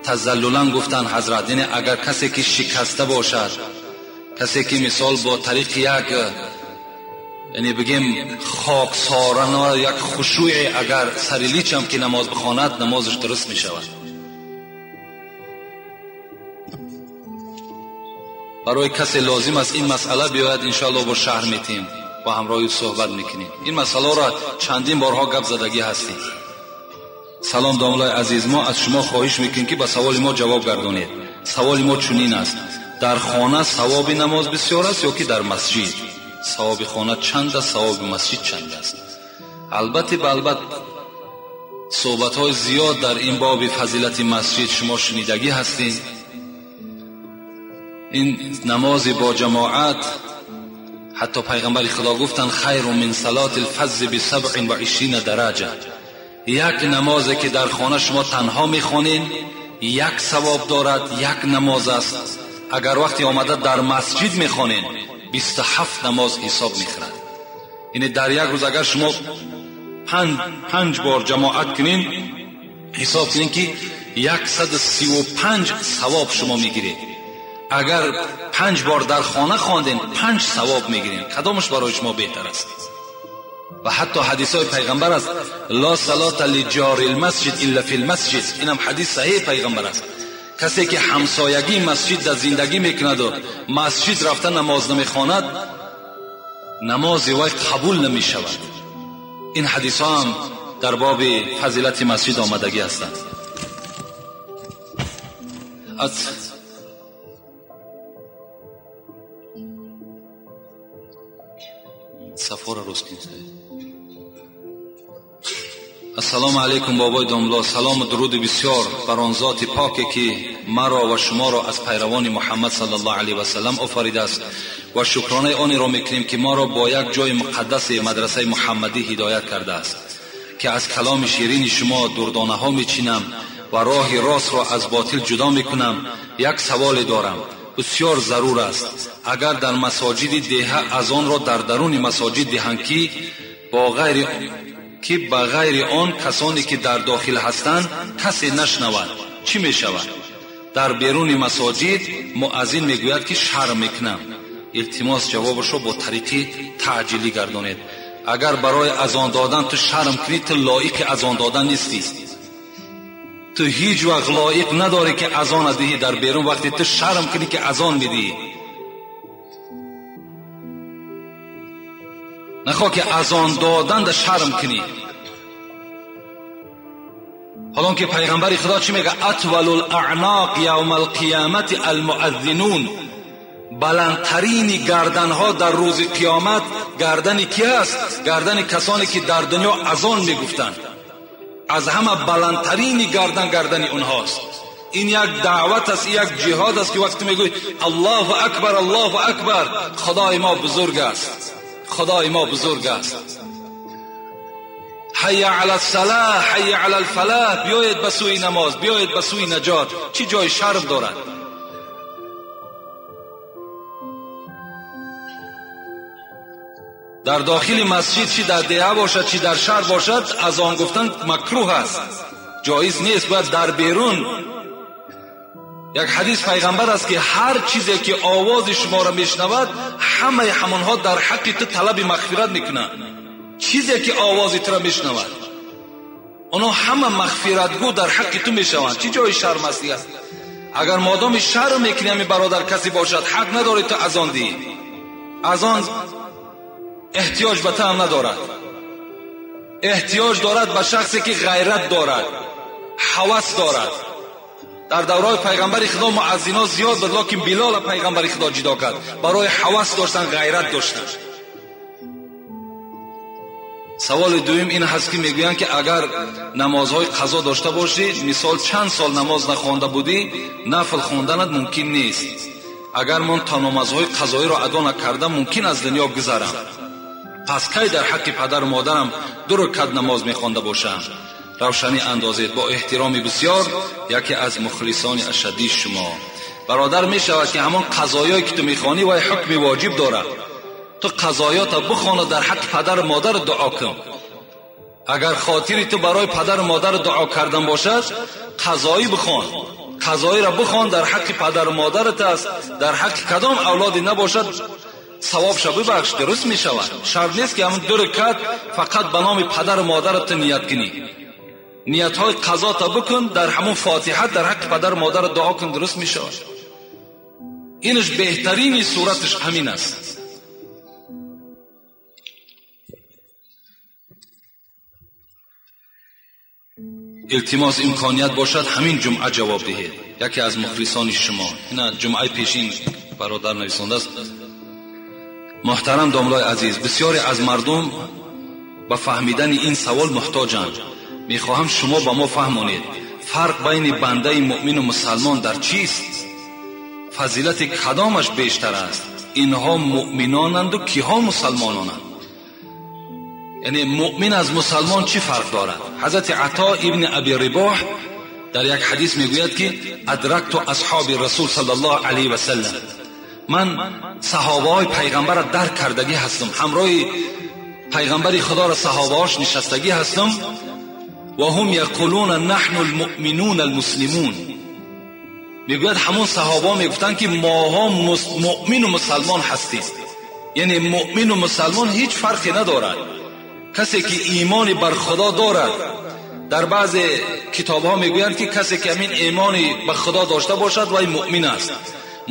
тазаллулан гуфтанд ҳазрат, яъне агар касе ки шикаста бошад, касе ки мисол бо тариқи як, яъне бигем хоксорана, як хушӯе, агар сари лич ҳам ки намоз бихонад, намозаш дуруст мешавад. Барои касе лозим аст ин масъала биёяд, иншоаллоҳ бо шаҳр метиҳем, бо ҳамроҳи суҳбат мекунем. Ин масъаларо чандин борҳо гап задагӣ ҳастем. Салом домлаи азиз, мо аз шумо хоҳиш мекунем, ки ба саволи мо ҷавоб гардонед. Саволи мо чунин аст: дар хона савоби намоз бисёр аст ё ки дар масҷид? Савоби хона чанд аст, савоби масҷид чанд аст? Албатта балбат суҳбатҳои зиёд дар ин боби фазилати масҷид шумо шунидагӣ ҳастед. Ин намози бо ҷамоат, ҳатто пайғамбари Худо гуфтанд: хайру мин салати лфаззи бисабъин ва ишрина дараҷа. Як намозе ки дар хона шумо танҳо мехонед, як савоб дорад, як намоз аст. Агар вақте омада дар масҷид мехонед, 27 намоз ҳисоб мехӯрад. Яъне дар як рӯз агар шумо панҷ бор ҷамоат кунед, ҳисоб кунед, ки 135 савоб шумо мегиред. Агар 5 бор дар хона хондед, 5 савоб мегиред. Кадомаш барои шумо беҳтар аст? Ва ҳатто ҳадисҳои пайғамбар аст: ла салата лиҷори лмасҷид илла фи лмасҷид. Инам ҳадис саҳеҳи пайғамбар аст. Касе ки ҳамсоягии масҷид дар зиндагӣ мекунаду масҷид рафта намоз намехонад, намози вай қабул намешавад. Ин ҳадисҳо ҳам дар боби фазилати масҷид омадагӣ ҳастанд. Аз Сафора рост кунед. Ассалому алайкум бобои домло. Салому дуруди бисёр бар он зоти поке ки маро ва шуморо аз пайравони Муҳаммад саллаллоҳу алайҳи васаллам офаридааст ва шукронаи онеро мекунем ки моро бо як ҷои муқаддаси мадрасаи муҳаммадӣ ҳидоят кардааст, ки аз каломи ширини шумо дурдонаҳо мечинам ва роҳи ростро аз ботил ҷудо мекунам. Як саволе дорам, бисёр зарур аст. Агар дар масоҷиди деҳа азонро дар даруни масоҷид диҳанд, ки ба ғайри он касоне ки дар дохил ҳастанд касе нашнавад, чӣ мешавад? Дар беруни масоҷид муаззин мегӯяд ки шарм мекунам. Илтимос ҷавобашро бо тариқи таъҷилӣ гардонед. Агар барои азон додан ту шарм кунӣ, ту лоиқи азон додан нестӣ. Ту ҳеҷ вақт лоиқ надорӣ ки азон диҳӣ дар берун, вақте ту шарм кунӣ ки азон медиҳӣ. Нахоҳ ки азон додан да шарм кунӣ. ҳолон ки пайғамбари Худо чӣ мегӯяд? Атвалул аъноқ явмал қиёмати алмуаззинун. Баландтарини гарданҳо дар рӯзи қиёмат гардани ки аст? Гардани касоне ки дар дунё азон мегуфтанд. Аз ҳама баландтарини гардан гардани онҳост. Ин як даъват аст, як ҷиҳод аст ки вақте мегӯӣ Аллоҳу акбар, Аллоҳу акбар, Худои мо бузург аст, Худои мо бузург аст. Ҳайя алас-салоҳ, ҳайя алал-фалоҳ, биёед ба сӯи намоз, биёед ба сӯи наҷот. Чӣ ҷои шарм дорад? Дар дохили масҷид, чӣ дар деҳа бошад, чӣ дар шаҳр бошад, азон гуфтан макруҳ аст, ҷоиз нест. Бояд дар берун. Як ҳадис пайғамбар аст ки ҳар чизе ки овози шуморо мешнавад, ҳамаи ҳамонҳо дар ҳаққи ту талаби мағфират мекунанд. Чизе ки овози туро мешнавад, онҳо ҳама мағфиратгӯ дар ҳаққи ту мешаванд. Чӣ ҷои шарм аст дигар? Агар модоми шарм мекунӣ, ҳамин бародар касе бошад, ҳақ надорӣ ту азон диҳӣ. Азон эҳтиёҷ ба ту ҳам надорад. Эҳтиёҷ дорад ба шахсе ки ғайрат дорад, ҳавас дорад. Дар давраи пайғамбари Худо муаззино зиёд буд, лекин Билола пайғамбари Худо ҷудо кард барои ҳавас доштан, ғайрат доштан. Саволи дуюм ин ҳаст ки мегӯянд ки агар намозҳои қазо дошта бошӣ, мисол чанд сол намоз нахонда будӣ, нафл хонданат мумкин нест. Агар ман то намозҳои қазоиро адо накардам, мумкин аз дунё гузарам. Пас кай дар ҳаққи падару модарам ду ракат намоз мехонда бошам? Равшанӣ андозед. Бо эҳтироми бисёр, яке аз мухлисони ашаддии шумо. Бародар, мешавад ки ҳамон қазоёе ки ту мехонӣ вай ҳукми воҷиб дорад. Ту қазоёта бихона, дар ҳаққи падару модар дуо кун. Агар хотири ту барои падару модар дуо кардан бошад, қазоӣ бихон. Қазоиро бихон, дар ҳаққи падару модарат аст, дар ҳаққи кадом авлоде набошад савобша бибахш, дуруст мешавад. Шарт нест ки ҳамон ду ракат фақат ба номи падару модарат ту ният кунӣ. Ниятҳои қазота бикун, дар ҳамон фотиҳа дар ҳаққи падару модарат дуо кун, дуруст мешавад. Инаш беҳтарини сураташ ҳамин аст. Илтимос имконият бошад ҳамин ҷумъа ҷавоб диҳед. Яке аз мухлисони шумо. Ина ҷумъаи пешин бародар нависондааст. Муҳтарам домлои азиз, бисёре аз мардум ба фаҳмидани ин савол муҳтоҷанд. Мехоҳам шумо ба мо фаҳмонед, фарқ байни бандаи муъмину мусалмон дар чист? Фазилати кадомаш бештар аст? Инҳо муъминонанду киҳо мусалмононанд? Яъне муъмин аз мусалмон чӣ фарқ дорад? Ҳазрати Ато ибни Аби Рибоҳ дар як ҳадис мегӯяд ки адракту асҳоби расул саллаллоҳу алайҳи васаллам, ман саҳобаҳои пайғамбарро дарк кардагӣ ҳастам, ҳамроҳи пайғамбари Худоро саҳобаҳош нишастагӣ ҳастам. Ва ҳум яқулуна наҳну алмуъминуна алмуслимун. Мегӯяд ҳамон саҳобаҳо мегуфтанд ки моҳо муъмину мусалмон ҳастем. Яъне муъмину мусалмон ҳеҷ фарқе надорад. Касе ки имони бар Худо дорад, дар баъзе китобҳо мегӯянд ки касе ки ҳамин имони ба Худо дошта бошад вай муъмин аст.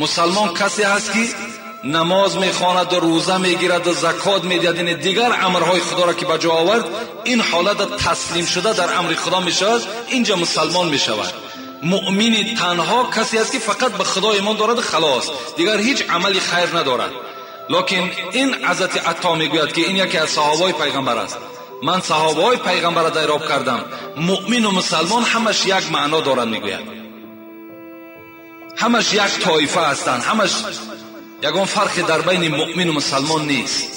Мусалмон касе ҳаст ки намоз мехонад ва рӯза мегирад ва закот медиҳад, яъне дигар амрҳои Худоро ки ба ҷо овард, ин ҳолат таслим шуда дар амри Худо мешавад, инҷа мусалмон мешавад. Муъмини танҳо касе аст ки фақат ба Худо имон дорад, халос, дигар ҳеҷ амали хайр надорад. Лекин ин ҳазрати Ато мегӯяд, ки ин яке аз саҳобаҳои пайғамбар аст. Ман саҳобаҳои пайғамбарро дайроб кардам. Муъмину мусалмон ҳамаш як маъно доранд, мегӯяд. Ҳамаш як тоифа ҳастанд, ҳамаш ягон фарқе дар байни муъмину мусалмон нест.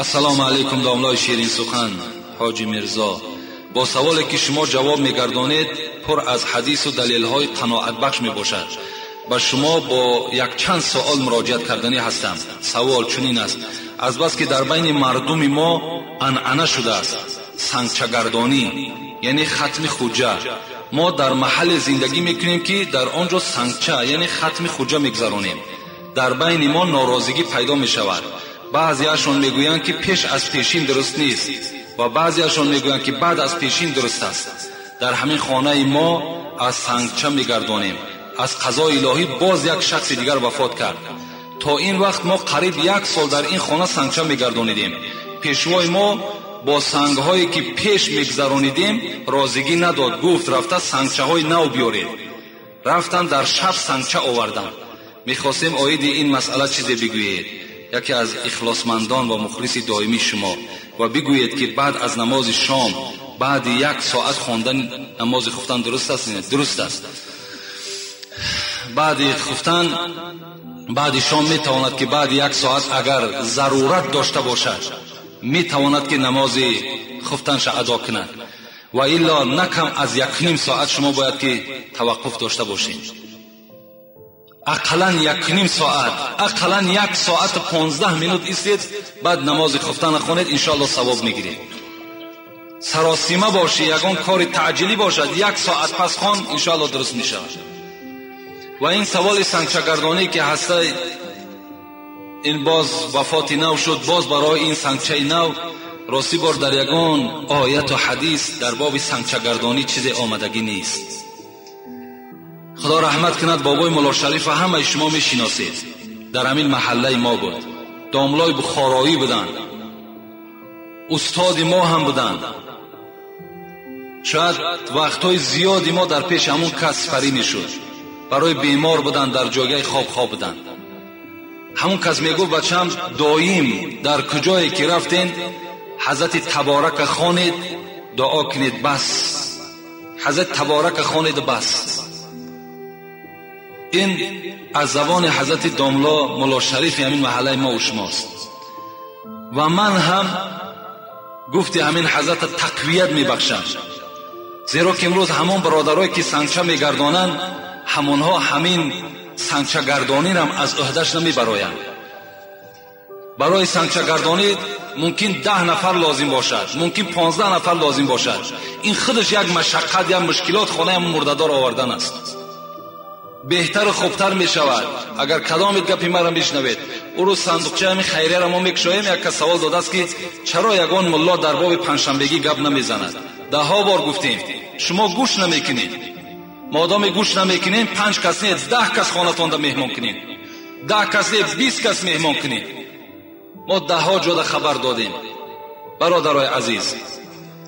Ассалому алайкум, домлои ширинсухан ҳоҷи Мирзо. Бо саволе ки шумо ҷавоб мегардонед, пур аз ҳадису далелҳои қаноатбахш мебошад. Ба шумо бо якчанд суол муроҷиат карданӣ ҳастам. Савол чунин аст: азбаски дар байни мардуми мо анъана шудааст сангчагардонӣ, яъне хатми хуҷа. Мо дар маҳалле зиндагӣ мекунем, ки дар он ҷо сангча, яъне хатми хуҷа мегузаронем. Дар байни мо норозигӣ пайдо мешавад. Баъзеашон мегӯянд, ки пеш аз пешин дуруст нест ва баъзеашон мегӯянд, ки баъд аз пешин дуруст аст. Дар ҳамин хонаи мо аз сангча мегардонем. Аз қазои илоҳӣ боз як шахси дигар вафот кард. То ин вақт мо қариб як сол дар ин хона сангча мегардонидем. Пешвои мо бо сангҳое ки пеш мегузаронидем розигӣ надод. Гуфт рафта сангчаҳои нав биёред. Рафтан дар шаб сангча оварданд. Мехостем оиди ин масъала чизе бигӯед, яке аз ихлосмандон ва мухлиси доимии шумо, ва бигӯед, ки баъд аз намози шом баъди як соат хондан намози хуфтан дуруст аст? Дуруст аст. Баъди хуфтан, баъди шом метавонад, ки баъди як соат агар зарурат дошта бошад, метавонад, ки намози хуфтанша адо кунад. Ва илло на кам аз 1.5 соат шумо бояд ки таваққуф дошта бошед. Ақаллан 1.5 соат, ақаллан 1 соат 15 минут истед, баъд намози хуфтан хонед, иншоалло савоб мегиред. Саросима бошӣ, ягон кори таъҷилӣ бошад, 1 соат пас хон, иншоалло дуруст мешавад. Ва ин саволи сангчагардонӣ ки ҳаста, ин боз вафоти нав шуд, боз барои ин сангчаи нав. Ростӣ бор дар ягон ояту ҳадис дар боби сангчагардонӣ чизе омадагӣ нест. Худо раҳмат кунад бобои Мулло Шарифа, ҳамаи шумо мешиносед. Дар ҳамин маҳаллаи мо буд. Домлои бухороӣ буданд, устоди мо ҳам буданд. Шояд вақтҳои зиёди мо дар пеши ҳамун кас сипарӣ мешуд. Барои бемор буданд, дар ҷойгаи хоб хоб буданд. Ҳамун кас мегуфт: бачам, доим дар куҷое ки рафтен, ҳазрати Таборака хонед, дуо кунед, бас. Ҳазрати Таборака хонед, бас. Ин аз забони ҳазрати домло Мулло Шарифи ҳамин маҳаллаи мо ва шумост. Ва ман ҳам гуфти ҳамин ҳазрата тақвият мебахшам, зеро ки имрӯз ҳамон бародарое ки сангча мегардонанд, ҳамонҳо ҳамин сангчагардонирам аз ӯҳдаш намебароянд. Барои сангчагардонӣ мумкин 10 нафар лозим бошад, мумкин 15 нафар лозим бошад. Ин худаш як машаққат, як мушкилот хонаи мурдадор овардан аст. Беҳтару хубтар мешавад агар кадомит гапи маро мешнавед. Ӯ рӯз сандуқчаи ҳамин хайрияро мо мекушоем, як кас савол додааст, ки чаро ягон мулло дар боби панҷшанбегӣ гап намезанад. Даҳҳо бор гуфтем, шумо гӯш намекунед. Модоме гӯш намекунем, 5 кас не, 10 кас хонатонда меҳмон кунем, 10 кас не, 20 кас меҳмон кунем. Мо даҳҳо ҷода хабар додем. Бародарои азиз,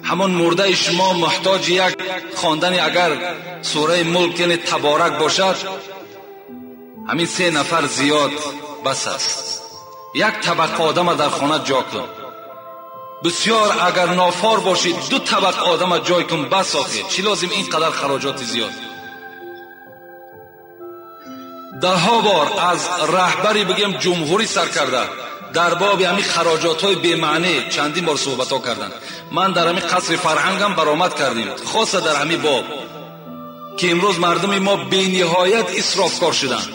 ҳамон мурдаи шумо муҳтоҷи як хондани агар сураи Мулк, яъне Таборак бошад, ҳамин 3 нафар зиёд бас аст. Як табақа одама дар хона ҷо кун. Бисёр агар нофор бошӣ, 2 табақа одама ҷой кун, бас. Охир чӣ лозим ин қадар хароҷоти зиёд? Даҳҳо бор аз раҳбари бигем ҷумҳурӣ сар карда дар боби ҳамин хароҷотҳои бемаънӣ чандин бор суҳбатҳо карданд. Ман дар ҳамин қасри фарҳангам баромад кардем, хоса дар ҳамин боб, ки имрӯз мардуми мо бениҳоят исрофкор шуданд.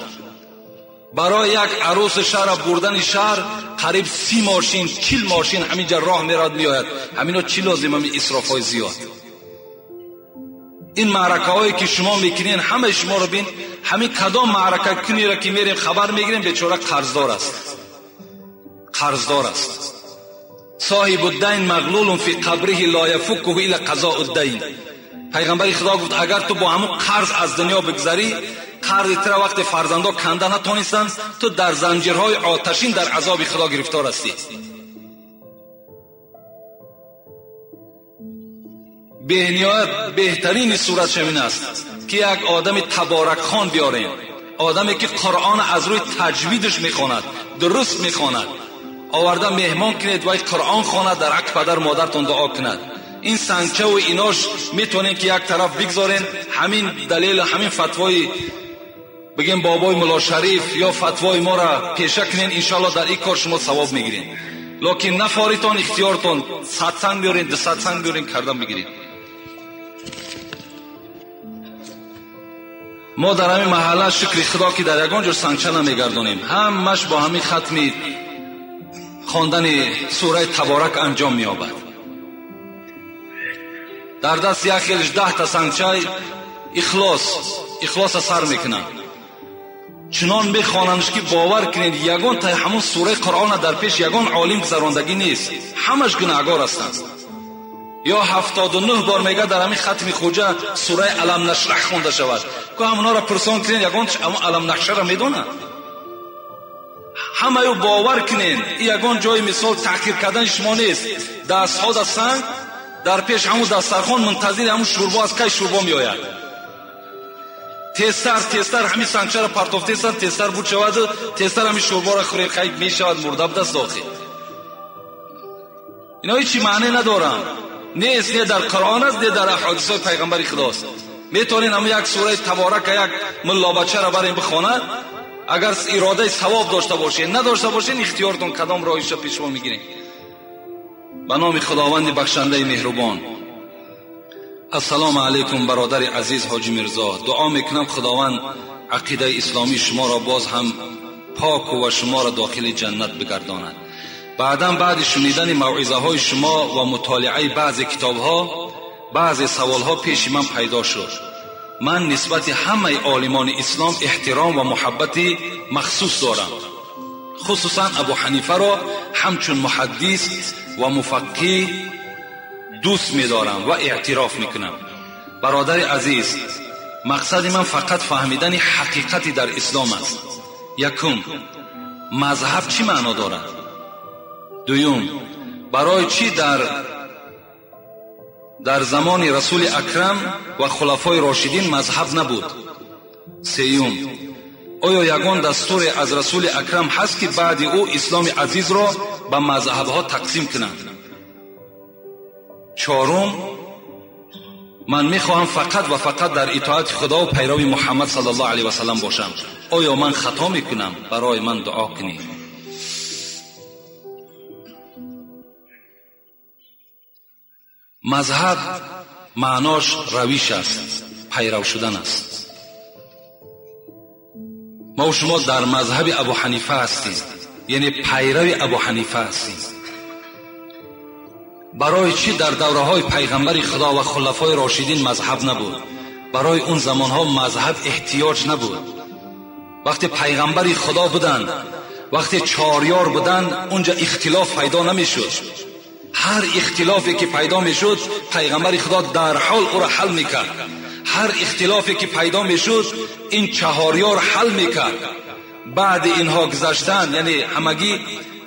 Барои як арӯси шаҳр бурдани шаҳр қариб 30 мошин, 40 мошин ҳаминҷа роҳ мерад меояд. Ҳамино чӣ лозим ҳамин исрофҳои зиёд? Ин маъракаҳое ки шумо мекунед, ҳамаи шуморо бин, ҳамин кадом маърака кунеро ки мерем хабар мегирем, бечора қарздор аст, қарздор аст. Соҳибу дайн мағлулун фи қабриҳи ло яфуккуҳу илла қазоу дайн. Пайғамбари Худо гуфт: агар ту бо ҳамун қарз аз дунё бигзарӣ, қарзи тура вақте фарзандо канда натонистанд, ту дар занҷирҳои оташин дар азоби Худо гирифтор ҳастӣ. Бениҳоят беҳтарини суратш ҳамин аст, ки як одами таборакхон биёрем. Одаме ки Қуръон аз рӯи таҷвидаш мехонад, дуруст мехонад, оварда меҳмон кунед, вай Қуръон хонад, дар ҳаққи падар модаратон дуо кунад. Ин сангчаву инош метавонед ки як тараф бигзорен. Ҳамин далел, ҳамин фатвои бигем бобои Мулло Шариф ё фатвои моро пеша кунен, иншоалло дар ин кор шумо савоб мегиред. Лекин нафоритон, ихтиёртон, 100 санг биёрен, 200 санг биёрен, кардан бигиред. Мо дар ҳамин маҳалла шукри худо ки дар ягон ҷо сангча намегардонем, ҳамаш бо ҳамин хатми хондани сураи Таборак анҷом меёбад. Дар даст як хелиш 10 та сангчаи ихлоса сар мекунанд. Чунон мехонандш ки бовар кунед, ягон та ҳамон сураи Қуръона дар пеш ягон олим гузарондагӣ нест, ҳамаш гунаҳгор ҳастанд. Ё 79 бор мега дар ҳамин хатми хуҷа сураи Алам нашраҳ хонда шавад. Ку ҳамонҳоро пурсон кунед, ягон ҳамон Алам нашраҳро медонад? Ҳамаю бовар кунед, ягон ҷои мисол таъхир кардани шумо нест. Дастҳо да санг дар пеш ҳамун дастархон мунтазири ҳамун шӯрбо аз кай шӯрбо меояд. Тезтар тезтар ҳамин сангчаро партофтесан, тезтар буд шаваду тезтар ҳамин шӯрборо хӯред, хай мешавад мурда будаст дохил. Ино ҳеҷ маъне надоранд. Нест, не дар Қуръон аст, не дар аҳодисҳои пайғамбари худост. Метавонед ҳамун як сураи Таборака як муллобачаро барем бихонад, агар иродаи савоб дошта бошед. Надошта бошед, ихтиёртон кадом роҳиша пешво мегиред. Ба номи Худованди бахшандаи меҳрубон. Ассалому алайкум бародари азиз Ҳоҷи Мирзо. Дуо мекунам Худованд ақидаи исломии шуморо боз ҳам поку ва шуморо дохили ҷаннат бигардонад. Баъдан баъди шунидани мавъизаҳои шумо ва мутолиаи баъзе китобҳо, баъзе саволҳо пеши ман пайдо шуд. Ман нисбати ҳамаи олимони ислом эҳтиром ва муҳаббати махсус дорам. Хусусан Абу Ҳанифаро ҳамчун муҳаддис ва муфаққиҳ дӯст медорам ва эътироф мекунам. Бародари азиз, мақсади ман фақат фаҳмидани ҳақиқати дар ислом аст. Якум, мазҳаб чӣ маъно дорад? Дуюм, барои чӣ дар замони Расули Акрам ва хулафои рошидин мазҳаб набуд? Сеюм, оё ягон дастуре аз Расули Акрам ҳаст ки баъди ӯ исломи азизро ба мазҳабҳо тақсим кунанд? Чорум, ман мехоҳам фақат ва фақат дар итоати Худо ва пайрави Муҳаммад саллаллоҳу алайҳи васаллам бошам. Оё ман хато мекунам? Барои ман дуо кунед. Мазҳаб маънош равиш аст, пайрав шудан аст. Мо шумо дар мазҳаби Абу Ҳанифа ҳастем, яъне пайрави Абу Ҳанифа ҳастем. Барои чӣ дар давраҳои пайғамбари Худо ва хулафои рошидин мазҳаб набуд? Барои он замонҳо мазҳаб эҳтиёҷ набуд. Вақте пайғамбари Худо буданд, вақте чорёр буданд, унҷа ихтилоф пайдо намешуд. Ҳар ихтилофе ки пайдо мешуд, пайғамбари Худо дар ҳол ӯро ҳал мекард. Ҳар ихтилофе ки пайдо мешуд, ин чаҳорёр ҳал мекард. Баъди инҳо гузаштан, яъне ҳамагӣ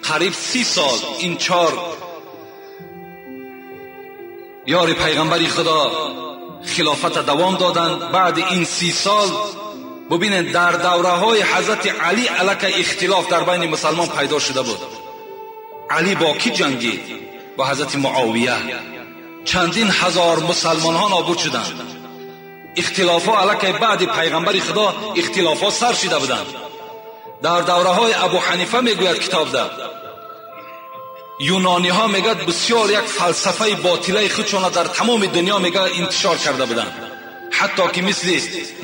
қариб 30 сол ин чор ёри пайғамбари Худо хилофата давом доданд. Баъди ин 30 сол бубинед, дар давраҳои ҳазрати Алӣ аллакай ихтилоф дар байни мусалмон пайдо шуда буд. Алӣ бо кӣ ҷангид? Бо ҳазрати Муовия. Чандин ҳазор мусалмонҳо нобуд шуданд. Ихтилофҳо аллакай баъди пайғамбари Худо ихтилофҳо сар шида буданд. Дар давраҳои Абу Ҳанифа мегӯяд китобда, юнониҳо мегӯяд бисёр як фалсафаи ботилаи худшона дар тамоми дунё мегӯяд интишор карда буданд, ҳатто ки мисли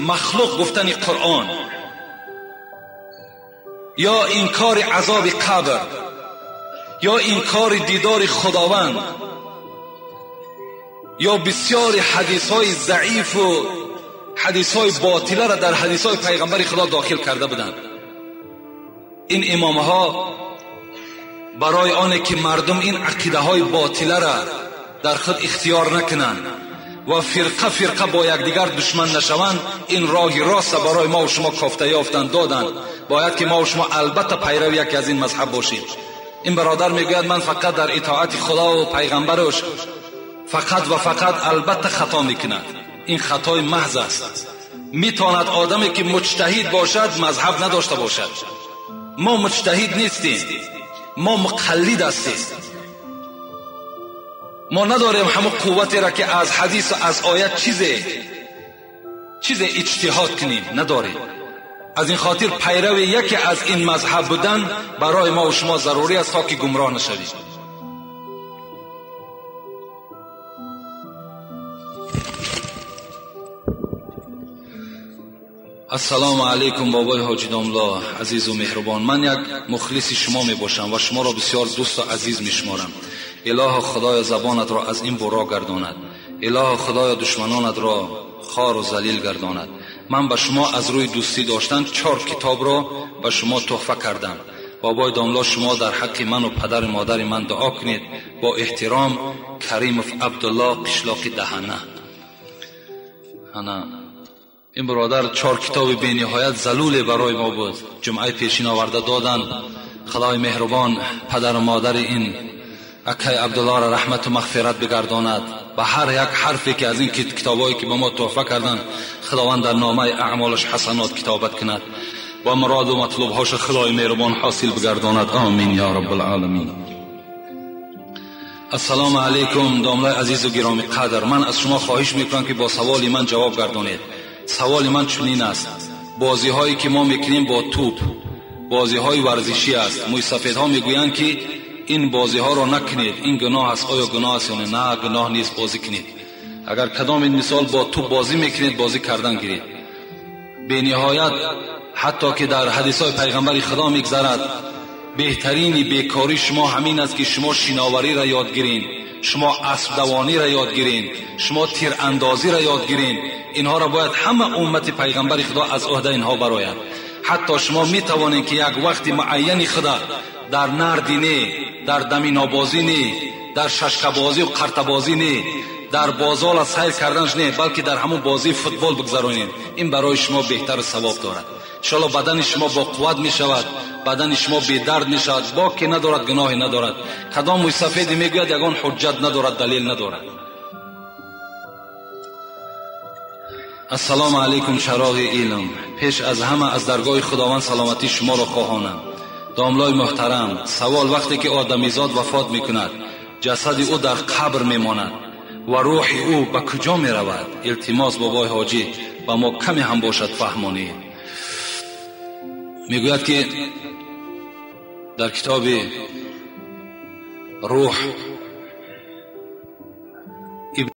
махлуқ гуфтани Қуръон ё инкори азоби қабр ё инкори дидори Худованд ё бисёри ҳадисҳои заифу ҳадисҳои ботиларо дар ҳадисҳои пайғамбари Худо дохил карда буданд. Ин имомҳо барои оне ки мардум ин ақидаҳои ботиларо дар худ ихтиёр накунанд ва фирқа фирқа бо якдигар душман нашаванд, ин роҳи роста барои мо шумо кофта ёфтанд доданд. Бояд ки мо шумо албатта пайрави яке аз ин мазҳаб бошем. Ин бародар мегӯяд ман фақат дар итоати Худо ва пайғамбараш фақат ва фақат албатта хато мекунад. Ин хатои маҳз аст. Метавонад одаме ки муҷтаҳид бошад мазҳаб надошта бошад. Мо муҷтаҳид нестем, мо муқаллид ҳастем. Мо надорем ҳамон қувватеро ки аз ҳадис ва аз оят чизе иҷтиҳод кунем, надорем. Аз ин хотир пайрави яке аз ин мазҳаб будан барои мо ва шумо зарури аст то ки гумроҳ нашавем. Ассалому алайкум бобои ҳоҷи домло, азизу меҳрубон. Ман як мухлиси шумо мебошам ва шуморо бисёр дӯсту азиз мешуморам. Илоҳо худоё забонатро аз ин буро гардонад. Илоҳо худоё душманонатро хору залил гардонад. Ман ба шумо аз рӯи дӯстӣ доштан 4 китобро ба шумо туҳфа кардам. Бобои домло, шумо дар ҳаққи ману падару модари ман дуо кунед. Бо эҳтиром, Каримов Абдулло, қишлоқи Даҳана. Ана ин бародар 4 китоби бениҳоят залуле барои мо буд. Ҷумъаи пешин оварда доданд. Худои меҳрубон падару модари ин акай Абдуллоро раҳмату мағфират бигардонад. Ба ҳар як ҳарфе ки аз ин китобҳое ки ба мо туҳфа карданд, худованд дар номаи аъмолаш ҳасанот китобат кунад ва муроду матлубҳоша худои меҳрубон ҳосил бигардонад. Омин ё раббалъоламин. Ассалому алайкум домлаи азизу гиромӣ қадр. Ман аз шумо хоҳиш мекунам ки бо саволи ман ҷавоб гардонед. Саволи ман чунин аст: бозиҳое ки мо мекунем бо тӯп, бозиҳои варзишӣ аст. Мӯйсафедҳо мегӯянд ки ин бозиҳоро накунед, ин гуноҳ аст. Оё гуноҳ аст ё не? На, гуноҳ нест, бозӣ кунед. Агар кадом ин мисол бо тӯп бозӣ мекунед, бозӣ кардан гиред. Бениҳоят ҳатто ки дар ҳадисҳои пайғамбари худо мегзарад, беҳтарини бекории шумо ҳамин аст ки шумо шиновариро ёд гиред, шумо аспдавониро ёд гиред, шумо тирандозиро ёд гиред. Инҳоро бояд ҳама уммати пайғамбари худо аз ӯҳдаи инҳо барояд. Ҳатто шумо метавонед ки як вақти муайяни худа дар нарди не, дар даминобозӣ не, дар шашкабозӣ ва қартабозӣ не, дар бозола сайр карданаш не, балки дар ҳамон бозии футбол бигзаронед. Ин барои шумо беҳтару савоб дорад. Иншоалло бадани шумо бо қувват мешавад, бадани шумо бедард мешавад, боке надорад, гуноҳе надорад. Кадом мӯйсафеде мегӯяд ягон ҳуҷҷат надорад, далел надорад. Ассалому алайкум чароғи илм. Пеш аз ҳама аз даргоҳи худованд саломатии шуморо хоҳонам. Домлои муҳтарам, савол: вақте ки одамизод вафот мекунад, ҷасади ӯ дар қабр мемонад ва рӯҳи ӯ ба куҷо меравад? Илтимос бобои ҳоҷӣ ба мо каме ҳам бошад фаҳмонед. Мегӯяд ки дар китоби рӯҳ